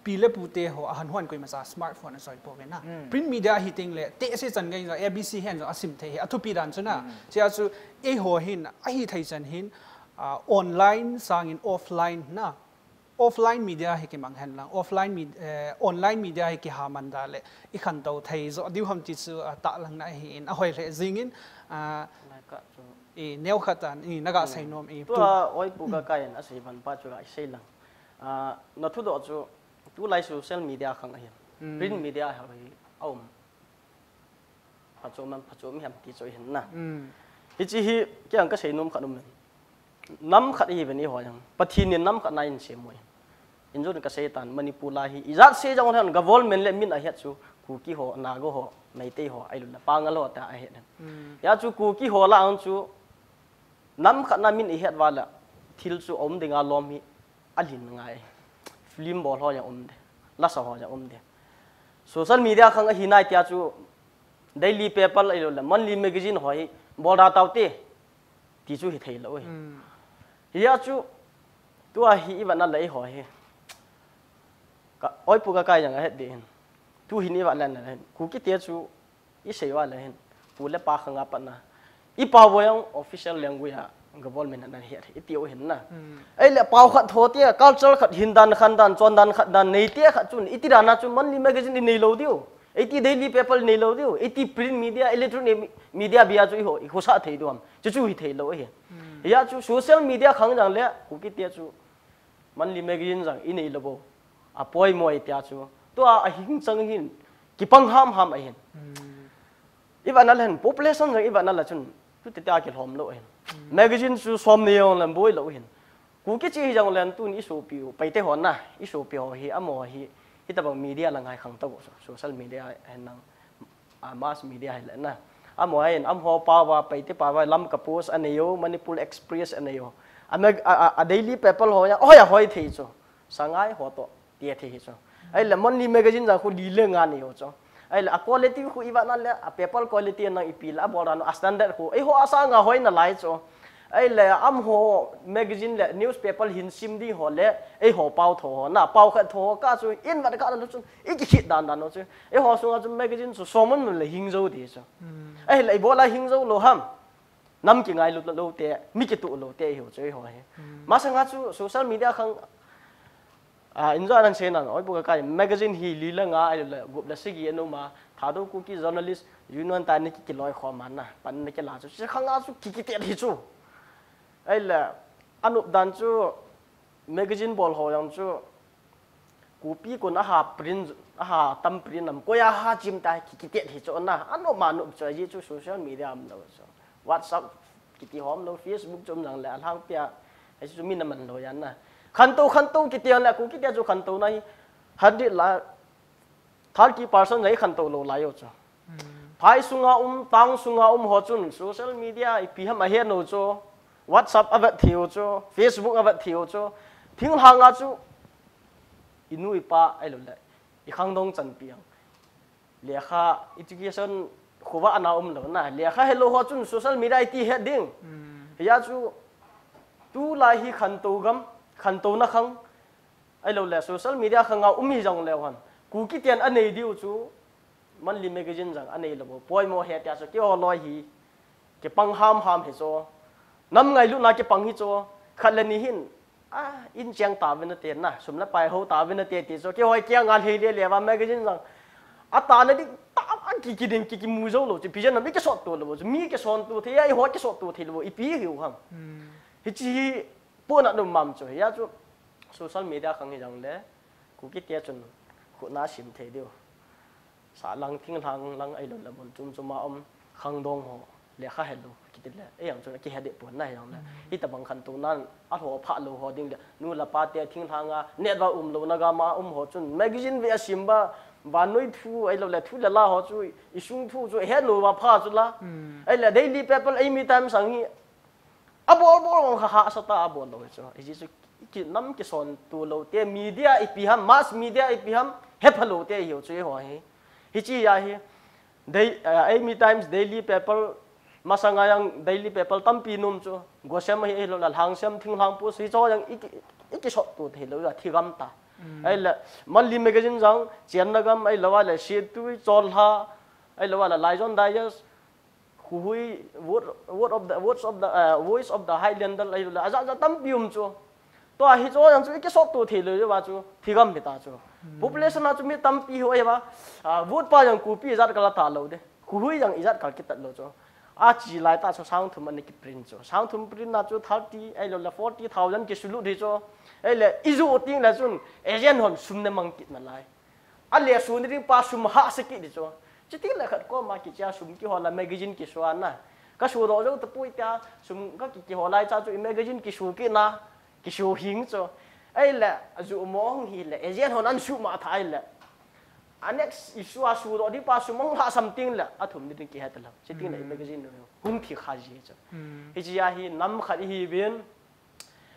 pi le pu te ho ahin hon koima cha smartphone a soi po ve na. Print media hi ting le te se chan gai jo A B C hen jo asim thei hi athupi dan chu na. Chia chu eiho hin ahi thei chan hin, ah, online sangin offline na. Offline media hi kimang hen lang. Offline med, eh, online media hi kiha man da le i khantou thei jo diu ham ti chu, ah, ta lang na hi in a hoi le jingin, ah, i neo khat an i naga sei nom i pu. Tua oi pu ka kai an a sei ban pa chu ga i sei lang. Ah, na thu do chu tulai social media khang ahin. Print media ha hi a um. Phachu man, phachu mi ham ti chu hin na. Hichi hi kiang ka sei nom khat um. Nam khat hi ve ni ho yang. Pathin in nam khat na in se mo. In jun ka sei tan Manipur la hi. I jat se jong han government le min a hiat chu Kuki ho, Naga ho, Meitei ho, ai lu la Pangal ho ta a hiat. Ya chu Kuki ho la ang chu nam khat na min i hiat va la thil chu om ding a lom hi a lin ngai. Film bol ho yang um de. Lasa ho yang um de. Social media khang ahi nai tia chu daily paper ai lu la monthly magazine ho hi bol da tau te. Ti chu hi thei lo hi. Hi a chu tua hi i va na lei ho hi. Ka oi pu ka kai yang a het de hin. Tu hin i va na na hin. Kuki te chu i sei va le hin. Pu le pa khang a pa na. I pa vo yang official language a government na hi i ti o hin na. Ai le pau khat tho te culture khat hin dan khan dan chon dan khat dan nei te khat chun i ti dan na chu monthly magazine i nei lo diu. Iti daily paper nei lo diu, iti print media, electronic media bia chu i ho, i ho sa thei duam. Chu chu hi thei lo hi. Ya chu social media khang jang le, Kuki te chu monthly magazine jang i nei lo bo. A poi moi tia chu. Tua a hing chang hin, kipang ham ham a hin. I va na len population jang i va na la chun, tu te ta ki lhom lo hin. Magazine chu som nei yong lam boi lo hin. Kuki chi hi jong len tun i sopi u, Paite ho na, i sopi ho hi, amo hi, hi tabang media la ngai khang tau, so-, social media hen nang, a mass media hi le na. Amo hi, am ho pa va, Paite pa va, Lamka Post a nei u, Manipur Express a nei u. A mag-, a, a, a daily paper ho ya, oh ya, hoi thei chu. Sangai ho to. Ti a thei hi chu. Ai le monthly magazine jang khu li le nga nei u chu. Ai le a quality khu i va na le a paper quality nang i pi la a bol ra no a standard khu. Ei ho a sa nga hoi na lai chu. Ai le am ho magazine le newspaper hin sim di ho le ei ho pau tho ho na pau khat tho ho ka chu in va ka na chu i ki khit dan dan no chu. Ei ho sunga chu magazine chu somon le hing zo di chu. Ai le i bol a hing zo lo ham. Nam ki ngai lo lo te, mi ki tu lo te hi chu ei ho hi. Ma sanga chu social media khang A, injo anang sei nang, oi, bu ka kai, magazine hi li le nga, ai le, gup le sagi anu ma, Thadou Kuki Journalist Union ta ni ki, ki loi kho man na, pan ni ki la chu, si khang a chu ki, ki te hi chu. Ai le, anup dan chu, magazine bol ho yang chu, kupi kun a ha print, a ha tam print nam, ko ya ha chim ta ki, ki te hi chu na, anup ma nup chu, ji chu social media am lo chu. WhatsApp kiti hom lo, Facebook chom jang le, alhang pia, ai chu mi na man lo yan na. Khantou, khantou kiti le, ku kiti chu khantou na hi, hundred la, thirty percent jai khantou lo lai u chu. Phai sunga um, tang sunga um ho chun, social media, ipi ham a he no chu, WhatsApp a vet thei u chu, Facebook a vet thei u chu, thinglhang a chu, inu ipa, ai lo le, i khangdong chan piang. Lekha education khuva ana um lo na. Lekha he lo ho chun social media i ti het ding. Hiya chu tulai hi khantou gam, khantou na khang. Ai lo le social media khang a um hi jong le han. Kuki ten a nei diu chu monthly magazine jang a nei lo bo. Poimo he tia chu ki ho loi hi. Kipang ham ham hi chu. Nam ngailutna kipang hi chu. Khat le ni hin. A, in chiang ta vin a te na, sum le pai ho ta vin a te ti chu, kihoi kiang a lhei le le va magazine jang. A ta na dik ta a ki ki ding ki ki mu zo lo, chu pi jen nam i ki sot tu lo, chu mi ki son tu thei, i ho ki sot tu thei lo, i pi hiu ham. Hi chi hi, pu na num mam chu, hiya chu, social media khang hi jang le, ku ki te chun, khu na sim thei diu. Sa lang thing lang lang ai lo la mun chum chum a um khang dong ho le kha he lo kiti le ei ang chun ki he de pon na he ang le hi ta bang khan tu nan a ho pha lo ho ding le nu la pa te thing lang a net va um lo na ga ma um ho chun magazine ve a sim ba va noi thu ai lo le thu le la ho chu i sung thu chu he lo va pha chu la ai le daily paper ai mi time sang hi A bol bol bol kha ha sa ta a bol lo chu. Hi chu ki nam ki son tu lo te media ipi ham mass media ipi ham he pha lo te hi chu ho hi. Hi chi ya hi. Dei, uh, Ami Times daily paper masanga yang daily paper tampi num chu. Gosem hi lo la lhang sem thing lhang pu si cho yang iki iki sot tu thei lo ya thi gam ta. Ahile, monthly magazine jang, Chenna Gam, ahilou le Sietui, Cholha, ahilou le Laijon Digest, Khuhui, Word, Word of the, Words of the, uh, Voice of the Highlander, ahilou le, ajat jat tampi um chu. Tua hiche jang chu, ikisot to thei lou jeh uva chu, thigam hita chu. Population a chu mi tampi ho ahi uva, ah, vote pa jang kopi ijat kal a tah lou de. Khuhui jang ijat kal kitat lou chu. Achi lai tah chu sang thum ana kiprint chu. Sang thum print na chu thirty, ahilou le forty thousand kisulut hi chu. Ahile, iju ting le chun, agent hon sum ne mang kit nalai. Ale suni ding pa sum hahsa kit di chu. Chuti le khat koma kichea sum kihol a magazine kisuhna. Ka sudoh jou tapoi tia sum ka ki, kihol lai cha chu i magazine kisuh kit na. Kisuh hing chu. Ahile, aju mo hung hile, agent hon an suh ma tha ahile. A next issue a sudoh ding pa sum hung hahsam ting le, athum ni ding kihe talou. Chuti le i magazine hung thi kha ji chu. Hiche a hi nam khat ihiuvin,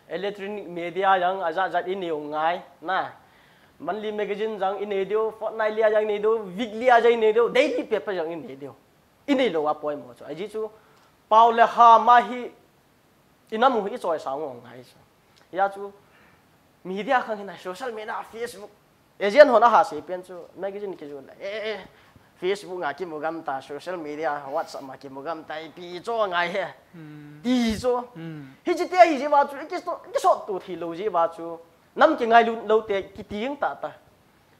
electronic media jang ajat jat inei u ngai, na. Monthly magazine jang inei diu, fortnightly a jang inei diu, weekly a jang inei diu, daily paper jang inei diu. Inei lou a poimo chu. Ajeh chu, pao le ham a hi, inam u hi ichoisang u ngai chu. Hia chu, media khang hina, social media, Facebook, agent hon ahahsei pen chu, magazine kiju le, eh, eh, Facebook a kimu gam ta, social media, WhatsApp a kimu gam ta, ipi cho ngai he. Ti chu. Hiche te hi jeh uva chu, ikisot, ikisot to thei lou jeh uva chu. Nam kingailut lou te, kiting tah tah.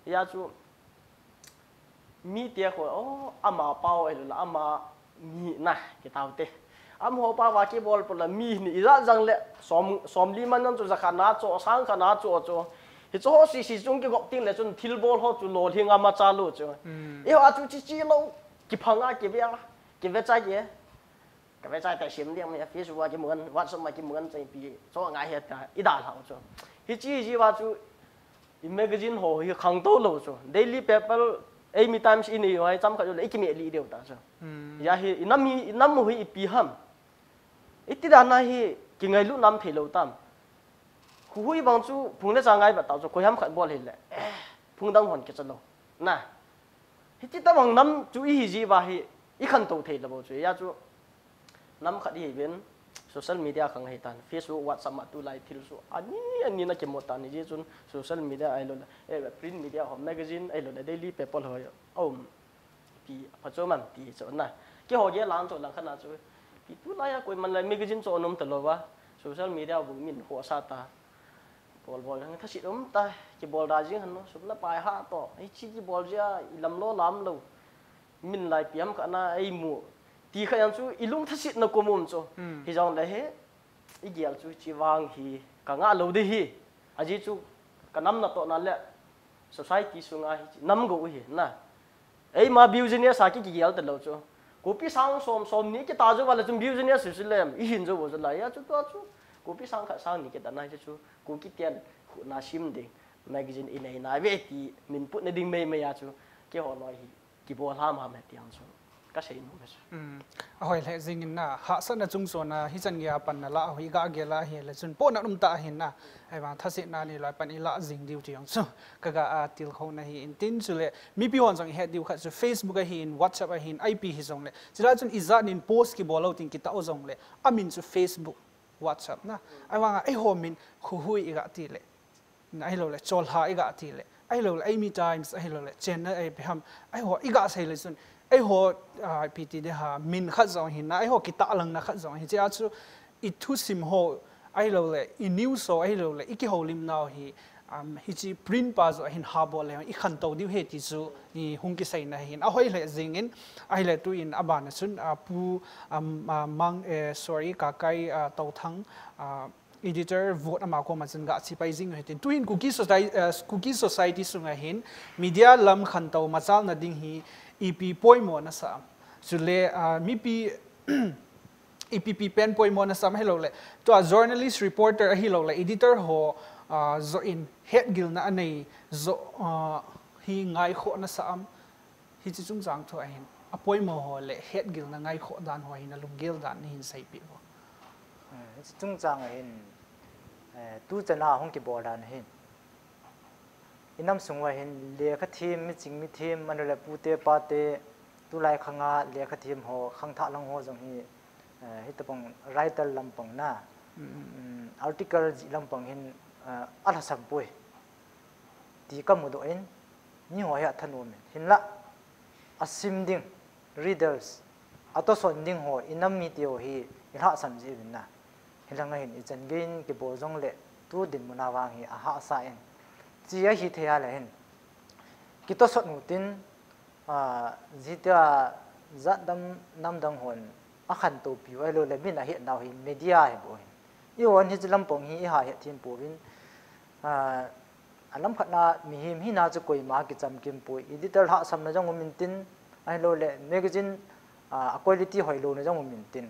Hia chu, mi te kho, oh, ama pao ahilou le, ama mi na, kitao te. Amaho pao va kibol pon le mi ni ijat jang le, som, somli man jong chu jakhat na cho, sang khat na cho chu. Hiche ho sese chung kigop ting le chun thilbol ho chu lolhing a macha lou chu. Eiho a chu chi chi lou, kiphang a, kive a, kive chai ke. Ka ve chai ta sim diam ya Facebook a kimu ngan, WhatsApp a kimu ngan chai pi, cho ngai he ta, i dalhau chu. Hiche jeh uva chu, i magazine ho hi khangtou lou chu. Daily paper, eimi Times inei u a, i cham khat u le, i kimeh lih diu ta chu. Hia hi, inam hi, inam u hi ipi ham. Iti dan a hi, kingailut nam thei lou tam. Khuhui bang chu, phung le cha ngai vat tau chu, koi ham khat bol hile. Eh, phung dang hon kicha lou. Na. Hiti tabang nam chu ihi jeh uva hi, i khantou thei lou bou chu. Hia chu, nam khat ihiuvin, social media khang ahi tan. Facebook, WhatsApp ma tulai thil chu. Ani, ani na kimu tan. Hijeh chun, social media ahilou le, eh, print media ho, magazine ahilou le, daily paper ho, um, pi, pha chu man ti chu na. Keiho gel lang chu lang khat na chu. Pi tulai a koiman le magazine chu anom talou va. Social media bu min ho sa ta. Bol bol jang thasit um ta, kibol da jing han no, sum le pai ha to. Hiche kibol jeh a, i lam lou lam lou. Min lai piam kha na, ei mu. Ti kha jang chu, i lung thasit na kum um chu. Hijong le hi, i gel chu, chi vang hi, ka ngah lou di hi. Ajeh chu, ka nam natoh na le, society sunga hi, nam go u hi, na. Eima business a ki, kigel talou chu. Kopi sang som, somni kita jou va le chun business chu lem, i hin jou bou chu lai a chu tua chu. Kopi sang khat sang ni kita na chu chu. Kuki ten khu na sim ding. Magazine inei na ve ti min put na ding mei mei a chu. Keiho loi hi. Kibol ham ham he ti ang chu. Ka sei nom e chu. Ahoi le jing in na. Hahsatna chung chon a hichan gei a pan na la a hoi ga gel a hi le chun. Pohnat um ta ahin na. Ahivang thasetna nei loi pan i la jing diu ti ang chu. Ka ga a tilkhouna hi in tin chu le. Mipi hon jong i het diu khat chu Facebook ahin, WhatsApp ahin, ipi hijong le. Chulai chun ijat nin post kibol lou tin kitah u jong le. Amin chu Facebook, WhatsApp na. Ahivang a, eiho min Khuhui i ga ti le. Ahilou le, Cholha i ga ti le. Ahilou le, Eimi Times, ahilou le, Chenna ipi ham. Eiho, i ga sei le chun. Eiho, ah, ipi ti de ha, min khat jong hin na. Eiho, kitah lang na khat jong hin. Chea chu, i thusim ho, ahilou le, i news ho, ahilou le, i kihoulim nau hi. Um, hiche print pa jo hin ha bol le, i khantou diu he ti chu, i hung kiseina hin. Ahoi le jing in, ahile tu in abana chun, ah, Pu, um, ah, Mang, eh, sorry, Kakai, ah, Touthang, ah, editor vote ama koma chun ga chipai jing u hitin. Tuhin Kuki Society, eh, Kuki Society sunga hin media lam khantou machalna ding hi ipi poimo nasa am. Chule, ah, mipi ipi pi pen poimo nasa am hilou le. Tua journalist, reporter ahilou le, editor ho, ah, jo in hetgilna anei jo, ah, hi ngaikhoh nasa am. Hiche chungchang thu ahin, apoimo ho le hetgilna ngaikhoh dan ho ahin, alunggel dan nahin seipeh uvo. Eh, hiche chungchang ahin, eh, tuchan a hung kibol dan ahin. Inam sung uva hin lekha them, miching mithem, ahilou le pute pate, tulai khanga lekha them ho, khangthah lang ho jong hi, eh, hitobang writer lampang na, mm, article jih lampang hin, eh, alhasam poi. ti kamudoh in, miho hi athanom in. Hinlah, asim ding, readers, atosot ding ho, inam mite ho hi, ilhahsam jeh uvin na. Hilanga hin, ichan gei in kibol jongle, tu dinmun a vang hi, ahahsa in. Chi ahithei a le hin. Kitosot utin, a, jitia jat dang, nam dang hon, akhantou piu ahilou le, min ahet nau hi, media hi bou hin. Ihon hiche lampang hi, iha het thim pouvin, a, alam khat na mihem hina chu koima kichamkim poi, editor hahsamna jong um intin, ahilou le, magazine, a, a quality hoilouna jong um intin.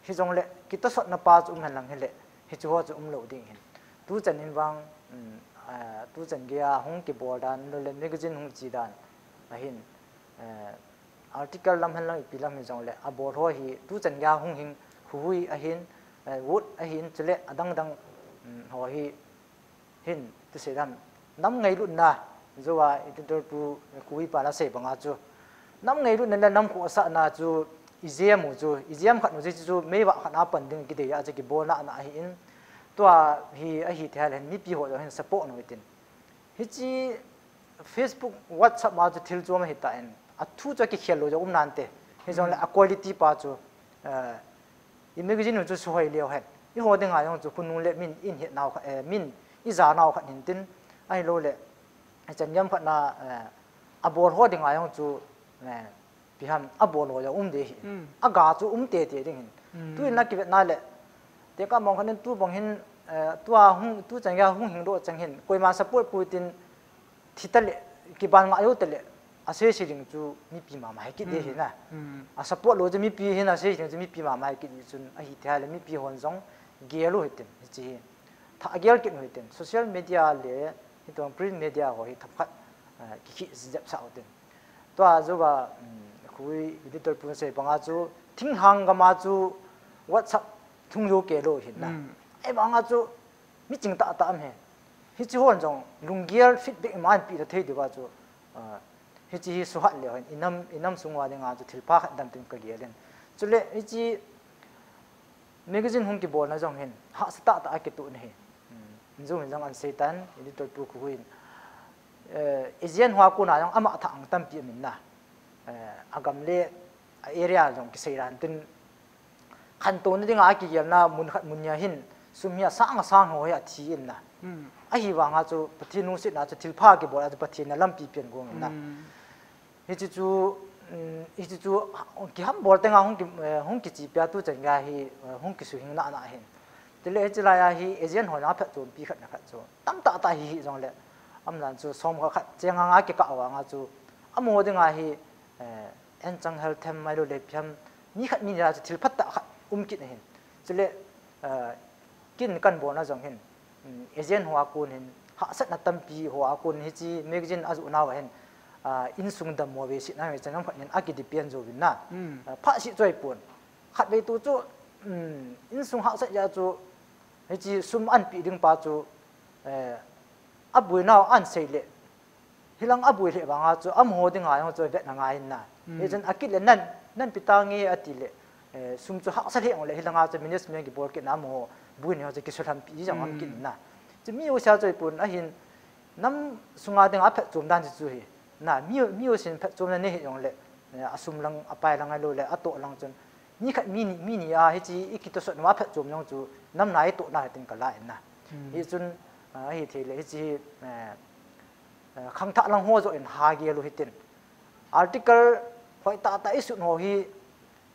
Hijongle, kitosotna pa chu um henlang hile, hichu ho chu umlou ding hin. Tuchan in vang, um, a, tuchan geiya hung kibol dan, lou le magazine hung che dan, ahin, eh, article lam henlang ipi lam hijongle, abol ho hi, tuchan geiya hung hing, Huihui ahin, eh, Wood ahin, chule adang dang, um, ho hi, hin, tisei dan, nam ngailutna, jouva editor pu, Huihui pan asei banga chu. Nam ngailutna le nam khohsahna chu, ijem'u chu, ijem khat u chu, chu meivah khat a pan ding kidei a chu kibolna ana ahin. Tua hi, ahithei a le hin, mipi ho jong hin support u hitin. Hiche Facebook, WhatsApp a chu thil chom ahitan, athu chu akikhel lou jong um nante. Hijongle a quality pa chu, eh, i magazine u chu suhoi leu hen. Eiho dinga jong chu khonung le min ihet nau khat, eh, min ija nau khat hintin, ahilou le, ichan gei khat na, eh, abol ho dinga jong chu, eh, ipi ham, abol ho jong um ding ahi. Aga chu um tete ding hin. Tuin akivetna le, tekah mong khat in tubang hin, eh, tua hung, tuchan geiya hung hingdoh chang hin, koiman support poi tin, thi tale, kiban ngah jou tale, asei sei ding chu mipi mama hi kit ding ahi na. A support lou chu mipi hin asei sei ding chu mipi mama hi kit ding chun ahithei a le mipi hon jong gel u hitin, hiche hi. Thah gel kit u hitin, social media le, hitobang print media ho hi themkhat, eh, kikhih jep sah u hitin. Tua jouva, um, Huihui editor pun asei banga chu, thinglhang gam a chu WhatsApp thung jou kei lou hin na. Ahivanga chu, miching tahtah um e. Hiche hon jong, lunggel feedback ima anpeh thei diuva chu, ah, hiche hi suhat leu hen, inam, inam sung uva dinga chu thilpha khat dam tin kagel in. Chule, hiche magazine hung kibolna jong hin, hahsa tahtah a kitohna ahi. Um, injong hin jong ansei tan, editor pu Huihui in. Eh, agent ho a kona jong ama thah ang tampi um in na. Eh, agam le, a area jong kisei dan tin, khantouna dinga akigelna mun khat mun ni a hin, sum hi asang asang ho hi athi in na. Ahivanga chu, Pathen lungsetna chu thilpha kibol a chu Pathen in alampi pen gong in na. Hiche chu, um, hiche chu, kihambol tenga hung ki, eh, hung kichepi a tuchan geiya hi, eh, hung kisuhing nana ahin. Chule hiche laiya hi agent ho jong aphatchompi khat na khat chu. Tamtah tah hi hijongle, amalan chu som khat khat chenga nga kikah vanga chu, amaho dinga hi, eh, anchang hel them ahilou le ipi ham, mi khat mi ni a chu thil phatah khat um kit ahin. Chule, eh, kin kabolna jong hin, um, agent ho a kon hin, hahsatna tampi ho a kon hiche magazine ajoh nauva hin, ah, insung dammo vesetna hi changam khat nin akidepend jouvin na. Ah, phatseh chu ahipon. Khatvei tu chu, um, insung hahsat jeh a chu, hiche sum anpeh ding pa chu, eh, aboinau ansei le, hilang aboi lheh vanga chu, amaho dinga jong chu vetna ngai in na. Hichun akit le nan, nanpi tange ati le, eh, sum chu hahsa lheh le, hilanga chu management kibol kitna amaho boina jong chu kisulhampeh jong um kit in na. Chu mi jousea chu ahipon ahin, nam sunga dinga aphatchom dan chu chu hi. Na, mi, mi jousen phatchomna nei hijongle, eh, asum lang, apai lang ahilou le, atoh lang chun. Mi khat mi ni, mi ni a hiche ikitosot uva aphatchom jong chu, namna itohna hitin kala in na. Hichun, ah, ahithei le, hiche hi, eh, eh, khangthah lang ho joh in hagel u hitin. Article hoitah tah isut ho hi,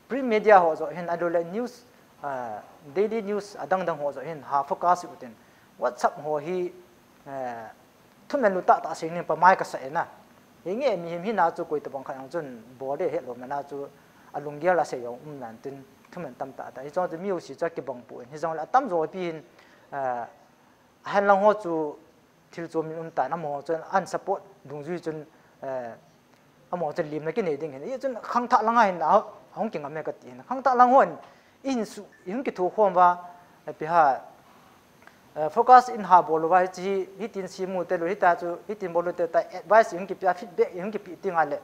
print media ho joh hin ahilou le news, ah, daily news adang dang ho joh hin ha focus u hitin. WhatsApp ho hi, eh, thumen lou tahtah seiyin pamai kasa e na. Hinge mihem hina chu koi tobang khat jong chun bol ding hetlou mana chu alunggel asei jong um nan tin thumen tamtah tah. Hichun chu mi jouse chu akibang poi. Hijongle atamjo pi hin, eh, ahenlang ho chu thil chom in um tan, amaho chun an support dungjui chun, eh, amaho chun limna kinei ding hin. Hichun khangthah langa hin a, ahung kingam e kati hin. Khangthah lang hon, ihin su, ihung kithokhom uva, eh, ipi ham, eh, focus in ha bol uva, hiche hi, hitin semu te lou, hita chu, hitin bol u te ta, advice ihung kipeh a, feedback ihung kipeh tenga le,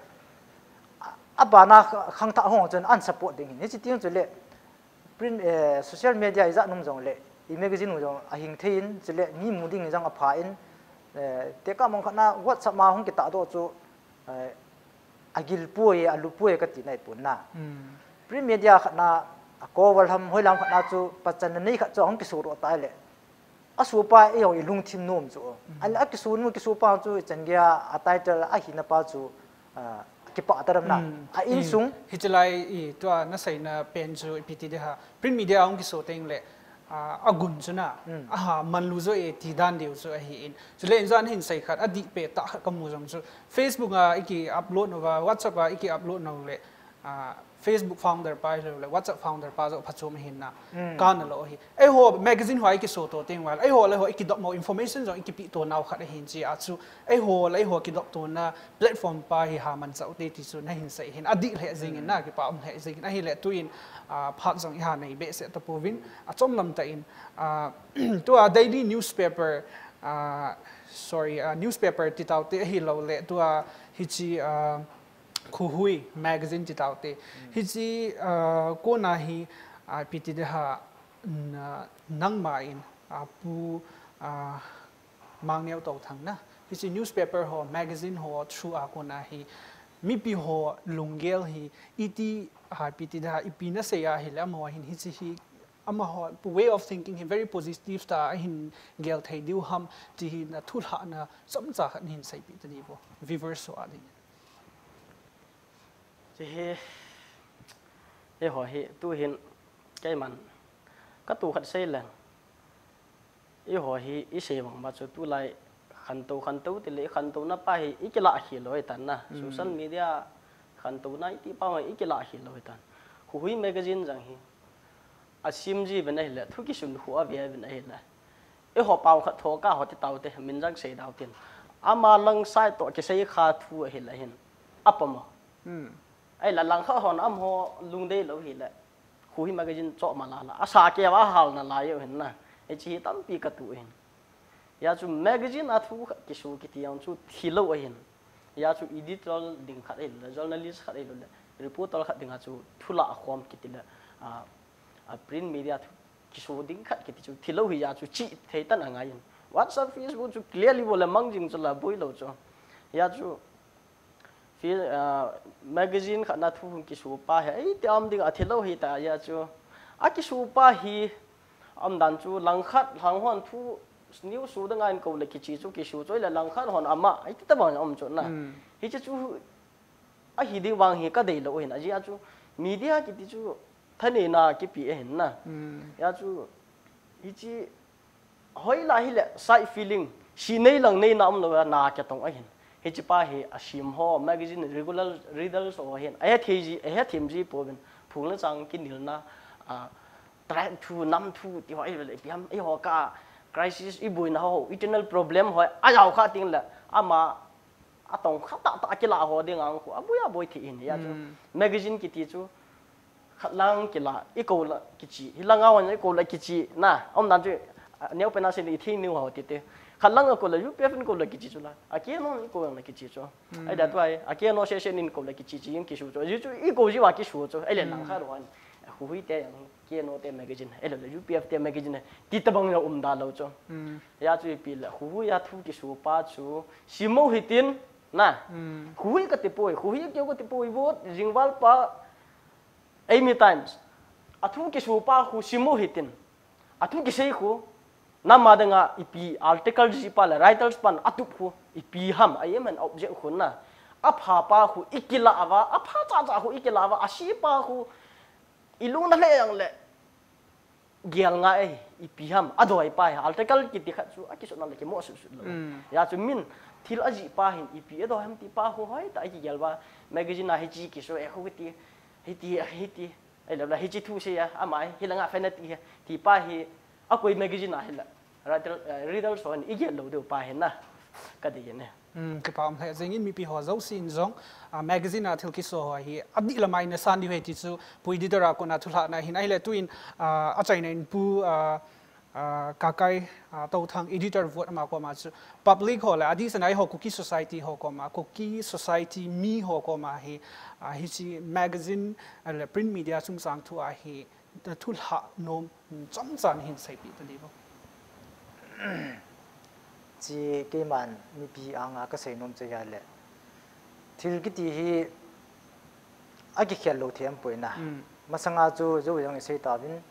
a, abana kha-, khangthah ho chun an support ding hin. Hiche teng chule, print, eh, social media ijat um jongle, i magazine u jong ahing thei in, chule mi mu ding jong apha in, Eh, tekah mong khat na WhatsApp ma hung kitahdoh chu, eh, agil poi, alu poi kati nai pon na. Hmm. Print media khat na, a cover ham, hoilam khat na chu, pachan na nei khat chu hung kisodoh tai le. Asopa eiho ilungthim nom chu. Hmm. Ahile akiso nu kisopa chu, ichan geiya, a title ahina pa chu, ah, kipah ta dem na. Hmm. A insung. Hmm. Hiche lai i, tua nasei na pen chu ipi ti ding ham. Print media hung kiso teng le, ah, agun chu na. Hmm. Aha, manlu jo e ti dan diu chu ahi in. Chule injan hin sei khat, adih peh tah khat kamu jong chu. Facebook a iki upload nau va, WhatsApp a iki upload nau le, ah, Facebook founder pa hilou le, WhatsApp founder pa jo phachom ahin na. Hmm. Kana lou hi. Eiho magazine ho a ikiso to teng uva le, eiho le eiho ikidop mo information jong ikipeh to nau khat ahin chi a chu. Eiho le eiho kidop to na platform pa hi ha manchah u te ti chu nahin sei hin. Adih lheh jing in na, kipa um lheh jing in. Ahile tuin, ah, phat jong iha nei behseh tapouvin. Achom lam tah in, ah, tua daily newspaper, ah, sorry, ah, newspaper ti tau te ahilou le, tua hiche, ah, Khuhui magazine ti tau te. Hmm. Hiche, ah, kona hi, ah, ipi ti ding ham, na, nangma in, ah, Pu, ah, Mangneo Touthang na. Hiche newspaper ho, magazine ho through a kona hi, mipi ho lunggel hi, iti, ah, ipi ti ding ham, ipi nasei ahile amaho hin hiche hi, amaho way of thinking hi very positive tah a ahin gel thei diu ham, ti hi na thulhah na chomcha khat nahin seipeh ta diu vo. Viewers ho a ding. Hiche hi, eiho hi, tuhin, keiman, katu khat sei leng. Eiho hi, isei vang uva chu tulai khantou, khantou tile, ikhantouna pa hi, ikilah khel lou hitan na. Hmm. Social media khantouna iti pa hi, ikilah khel lou hitan. Khuhui magazine jong hi, asim ji uvin ahile, thu kisun khu ave uvin ahile. Eiho pao khat thoka ho ti tau te, min jong sei dau tin. Ama lang side toh kisei kha thu ahile hin. Apamo. Hmm. Ahile lang khat hon amaho lungdei lou hile. Khuhui magazine choh ma la la. Asa keu a hal nalai u hin na. Hiche hi tampi katu hin. Hijeh chun magazine a thu kiso kiti jong chu thilou ahin. Hijeh chun editor ding khat ahilou le, journalist khat ahilou le, reporter khat dinga chu thulah khom kiti le, a, a print media thu kiso ding khat kiti chu thilou hijeh chun chih thei tan angai in. WhatsApp, Facebook chu clearly bol le mang jing chu la boi lou chu. Hijeh chun Fe-, ah, magazine khat na thu hung kiso pa hi, ei, ti am ding a thilou hita hijeh chun. Akiso pa hi, umdan chu lang khat, lang hon thu, news so ding a in kou le kichi chu, kiso chu, ahile lang khat hon ama, ei, ti tabang um chu na. Hmm. Hiche chu, ahi ding vang hi kadei lou hin, ajeh chu, media kiti chu, thaneina kipe ahin na. Hmm. Hijeh chu, hiche, Hoilai hile side feeling, si nei lang nei na um lou a na kitong ahin. Hiche pa hi asim ho, magazine regular readers ho hin. Ahe thei ji, ahe them ji pouvin. Phung le chang kinelna, a, tribe thu, nam thu, ti ho ahile, ipi ham, eiho ka crisis, iboina ho, internal problem ho, ajao kha teng le, ama, atong kha tah tah akilah ho ding ang khu, aboi aboi thei hin, hijeh chun. Hmm. Magazine kiti chu, Khat lang kila, ikou la kichi. Hilang a hon ikou la kichi. Na, umdan chu, a, neopen a sei le ithing niu ho tite. Khat lang ikou la U P F in kou la kichi chu la. A K N O in kou la kichi chu. Hmm. Ahile tua hi, a K N O session in kou la kichi chi in kisu chu. Ju chu ikou ji uva kisu chu. Ahile lang khat hon. Khuhui te jong, K N O te magazine. Ahile U P F te magazine. Ti tabang jong umda lou chu. Hmm. Hijeh chu ipi le, Khuhui a thu kisu pa chu. Sim u hitin. Na. Hmm. Khuhui kati poi, Khuhui keu kati poi, vote, jingval pa. Eimi Times. Athu kisu pa khu sim u hitin. Athu kisei khu. Nama dinga ipi article ji pa le writers pan atup khu. Ipi ham, a aim and object khu na. Apha pa khu ikila uva, apha cha cha khu ikila uva, asi pa khu. Ilung na le jong le. Gel ngai, ipi ham, adoi pa hi, article kiti khat chu, akisutna le kimo sut sut lou. Mm. Hijeh chun min, thil ajih pa hin, ipi adoi ham ti pa khu hoi ta, akigel uva, magazine a hichi kisu e, khu hiti, hiti, hiti, ahilou le, hichi thu sei a, ama, hilanga fan ati, ti pa hi, akoi magazine a hila, writer, eh, readers hon, igel lou diu pa hi na, kadei ne. Um, kipa um lheh jengin mipi ho jousen jong, ah, magazine a thil kiso ho hi, adih lama in asan diu ahi ti chu, Pu Editor a kona thulhahna ahin ahile tuin, ah, achaina in Pu, ah, ah, Kakai, ah, Touthang Editor Vote ama koma chu, public ho le, adeh sena eiho Kuki Society ho koma, Kuki Society mi ho koma hi, ah, hichi magazine, ah, le print media chungchang thu a hi, thulhah nom, um, chomcha nahin seipeh ta diu. Chi keiman mipi anga kasei nom chu ahile, thil kiti hi akikhel lou thei aum poi na. Masanga chu jou jong isei tauvin,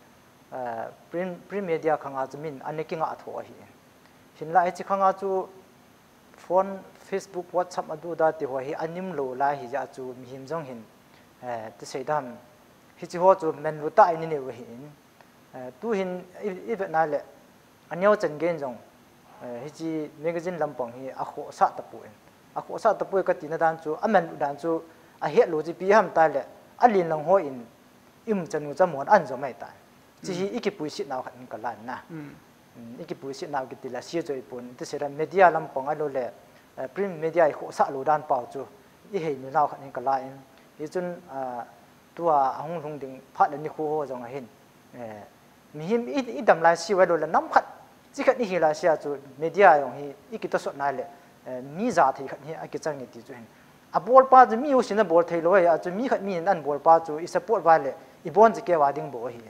eh, print, print media khanga chu min ana kingah tho ahi. Hinlah hiche khanga chu phone, Facebook, WhatsApp adu da ti ho hi anim lou lai hijeh a chu mihem jong hin, eh, ti sei dam, hiche ho chu manlu tah in inei u ahin. Eh, tuhin i, i vet na le, aneo chan gei in jong, eh, hiche magazine lampang hi akhohsah tapoi. Akhohsah tapoi katina dan chu, amanlu dan chu, ahet lou chu ipi ham tile, alen lang hon, i umchan u chu amahon ahin jom ahitan. Hiche hi ikipuiset nau khat in kalan na. Mm, ikipuiset nau kiti le, sia joi pon, ti sei dam media lampang ahilou le, eh, print media ikhohsah lou dan pau chu, ihei nau khat in kalan. Hichun, ah, tua ahung lhung ding phat le nikho ho jong ahin. Eh, mihem i, idam lai sia ahilou le nam khat, chi khat ihi lai sia chu media jong hi ikitosot na le, eh, mi ja thei khat hi akichang e ti chu hin. Abolpa chu mi usin abol thei lou ahi, a chu mi khat mi in abolpa chu isupport uva le, ibon jeh keu a ding bou ahi.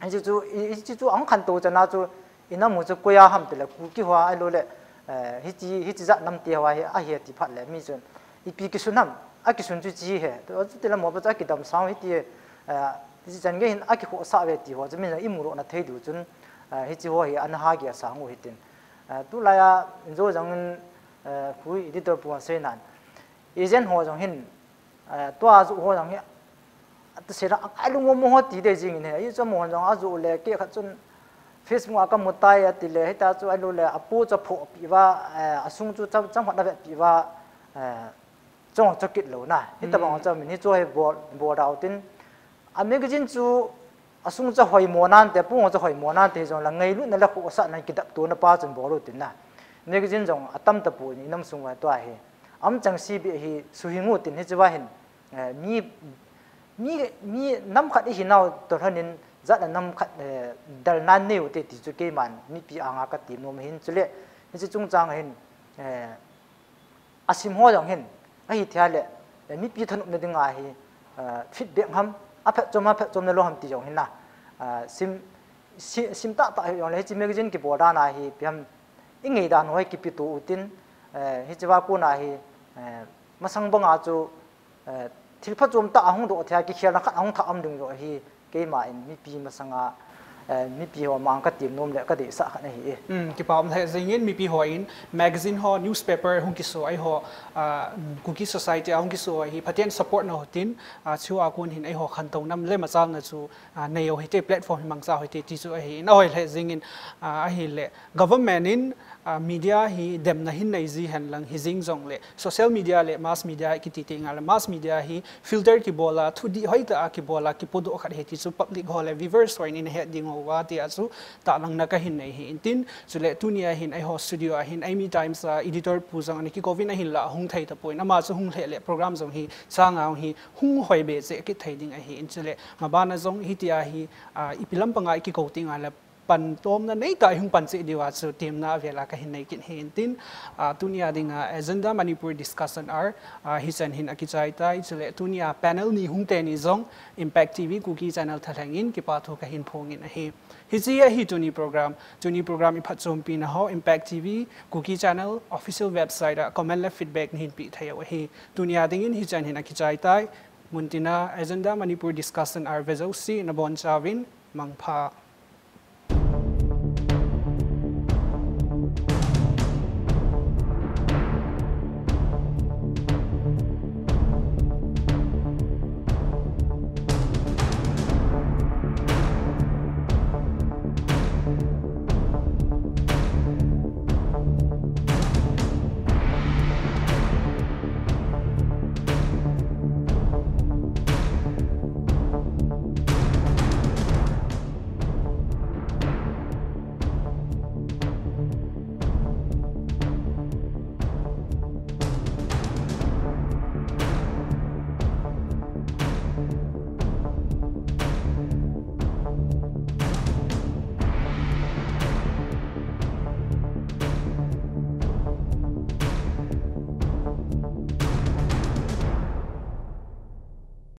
Hiche chu, i, hiche chu ahung khantou chan a chu, inam u chu koi a ham tile, Kuki ho ahilou le, eh, hiche, hiche jat nam te ho ahi, ahi ti phat le, mi chun, ipi kisun ham, akisun chu hiche hi, tu, chutile mopa chu akidam sang hiti, eh, hiche chan gei hin akikhohsah uve ti ho chu, min jong imudoh na thei diu chun, eh, hiche ho hi ana ha gei sang u hitin. Eh, tulai a, injo jong in, eh, khu editor pu asei nan. Agent ho jong hin, eh, tua joh ho jong hi, ati sei la, akai lungmong mong ho ti dei jing in ahi, ahi chu amahon jong ajoh le, kei khat chun Facebook a kamu tai ati le, hitia chu ahilou le, apo chu aphoh pi uva, eh, asung chu cham, cham khat avet pi uva, eh, chong chokit lou na. Hitabang chu min hi chu hi bol, bol dau tin, a magazine chu asung chu hoimo nante, pung chu hoimo nante, jong la ngailutna le khohsahna kidap tona pa chun bol u tin na. Magazine jong atam tapon inam sung uva tua hi. Aum chang seh beh hi suhing u tin hiche uva hin, eh, mi, mi, mi nam khat ihi nau toh lhon in jat le nam khat, eh, dalna nei u te ti chu keiman mipi anga kati nom ahin chule hiche chungchang hin, eh, asim ho jong hin, ahi thei le, eh, mipi thanopna dinga hi, eh, feedback ham, aphatchom, aphatchomna lou ham ti jong hin na, eh, sim, si, sim tahtah hi jong le, hiche magazine kibol dan a hi, ipi ham, ingei dan ho hi kipeto u tin, eh, hiche va kon a hi, eh, masang banga chu, eh, thil phachom tah ahung doh thei a, kikhelna khat ahung thah aum ding joh hi, keima in mipi masanga, eh, mipi ho mang katem nom le kadeisah khat ahi e. Um, kipa um lheh jing in mipi hon magazine ho, newspaper hung kiso ahi ho, ah, Kuki Society a hung kiso ahi, Pathen support na ho tin, ah, chua kon hin ahi ho khantou nam le machalna chu, ah, nei u hite, platform hi mangcha u hite ti chu ahi in ahoi lheh jing in, ah, ahile government in ah, media hi demna hin nei ji hen lang hi jing jong le, social media le mass media kiti teng le mass media hi filter kibol a, thudih hoitah a kibol a, kipodoh khat ahi ti chu public ho le viewers hon in het ding uva ti a chu tahlangna kahin nei ahi in tin, chule tunia hin ahi ho studio a hin Eimi Times a editor pu jong ana kikou vin ahinlah hung thei tapon ama chu hung lheh le program jong hi chang a hi hung hoi be cheh kit thei ding ahi in chule maban a jong hitia hi, ah, ipi lampang a ikikou teng le pan tomna neitah a ihung pan cheh diu a chu temna avel a kahin nei kit ahi in tin, ah, tunia dinga Agenda Manipur Discussion Hour, ah, hichan hin akichai tai, chule tunia panel ni hung teni jong Impact T V Kuki Channel thalheng in kipa thu kahin phong in ahi. Hiche ahi tuni program, tuni program iphatchompi na ho Impact T V Kuki Channel official website a comment le feedback nahin pe thei u ahi. Tunia dingin hichan hin akichai tai, muntina Agenda Manipur Discussion Hour ve jouse nabon chauvin mangpha.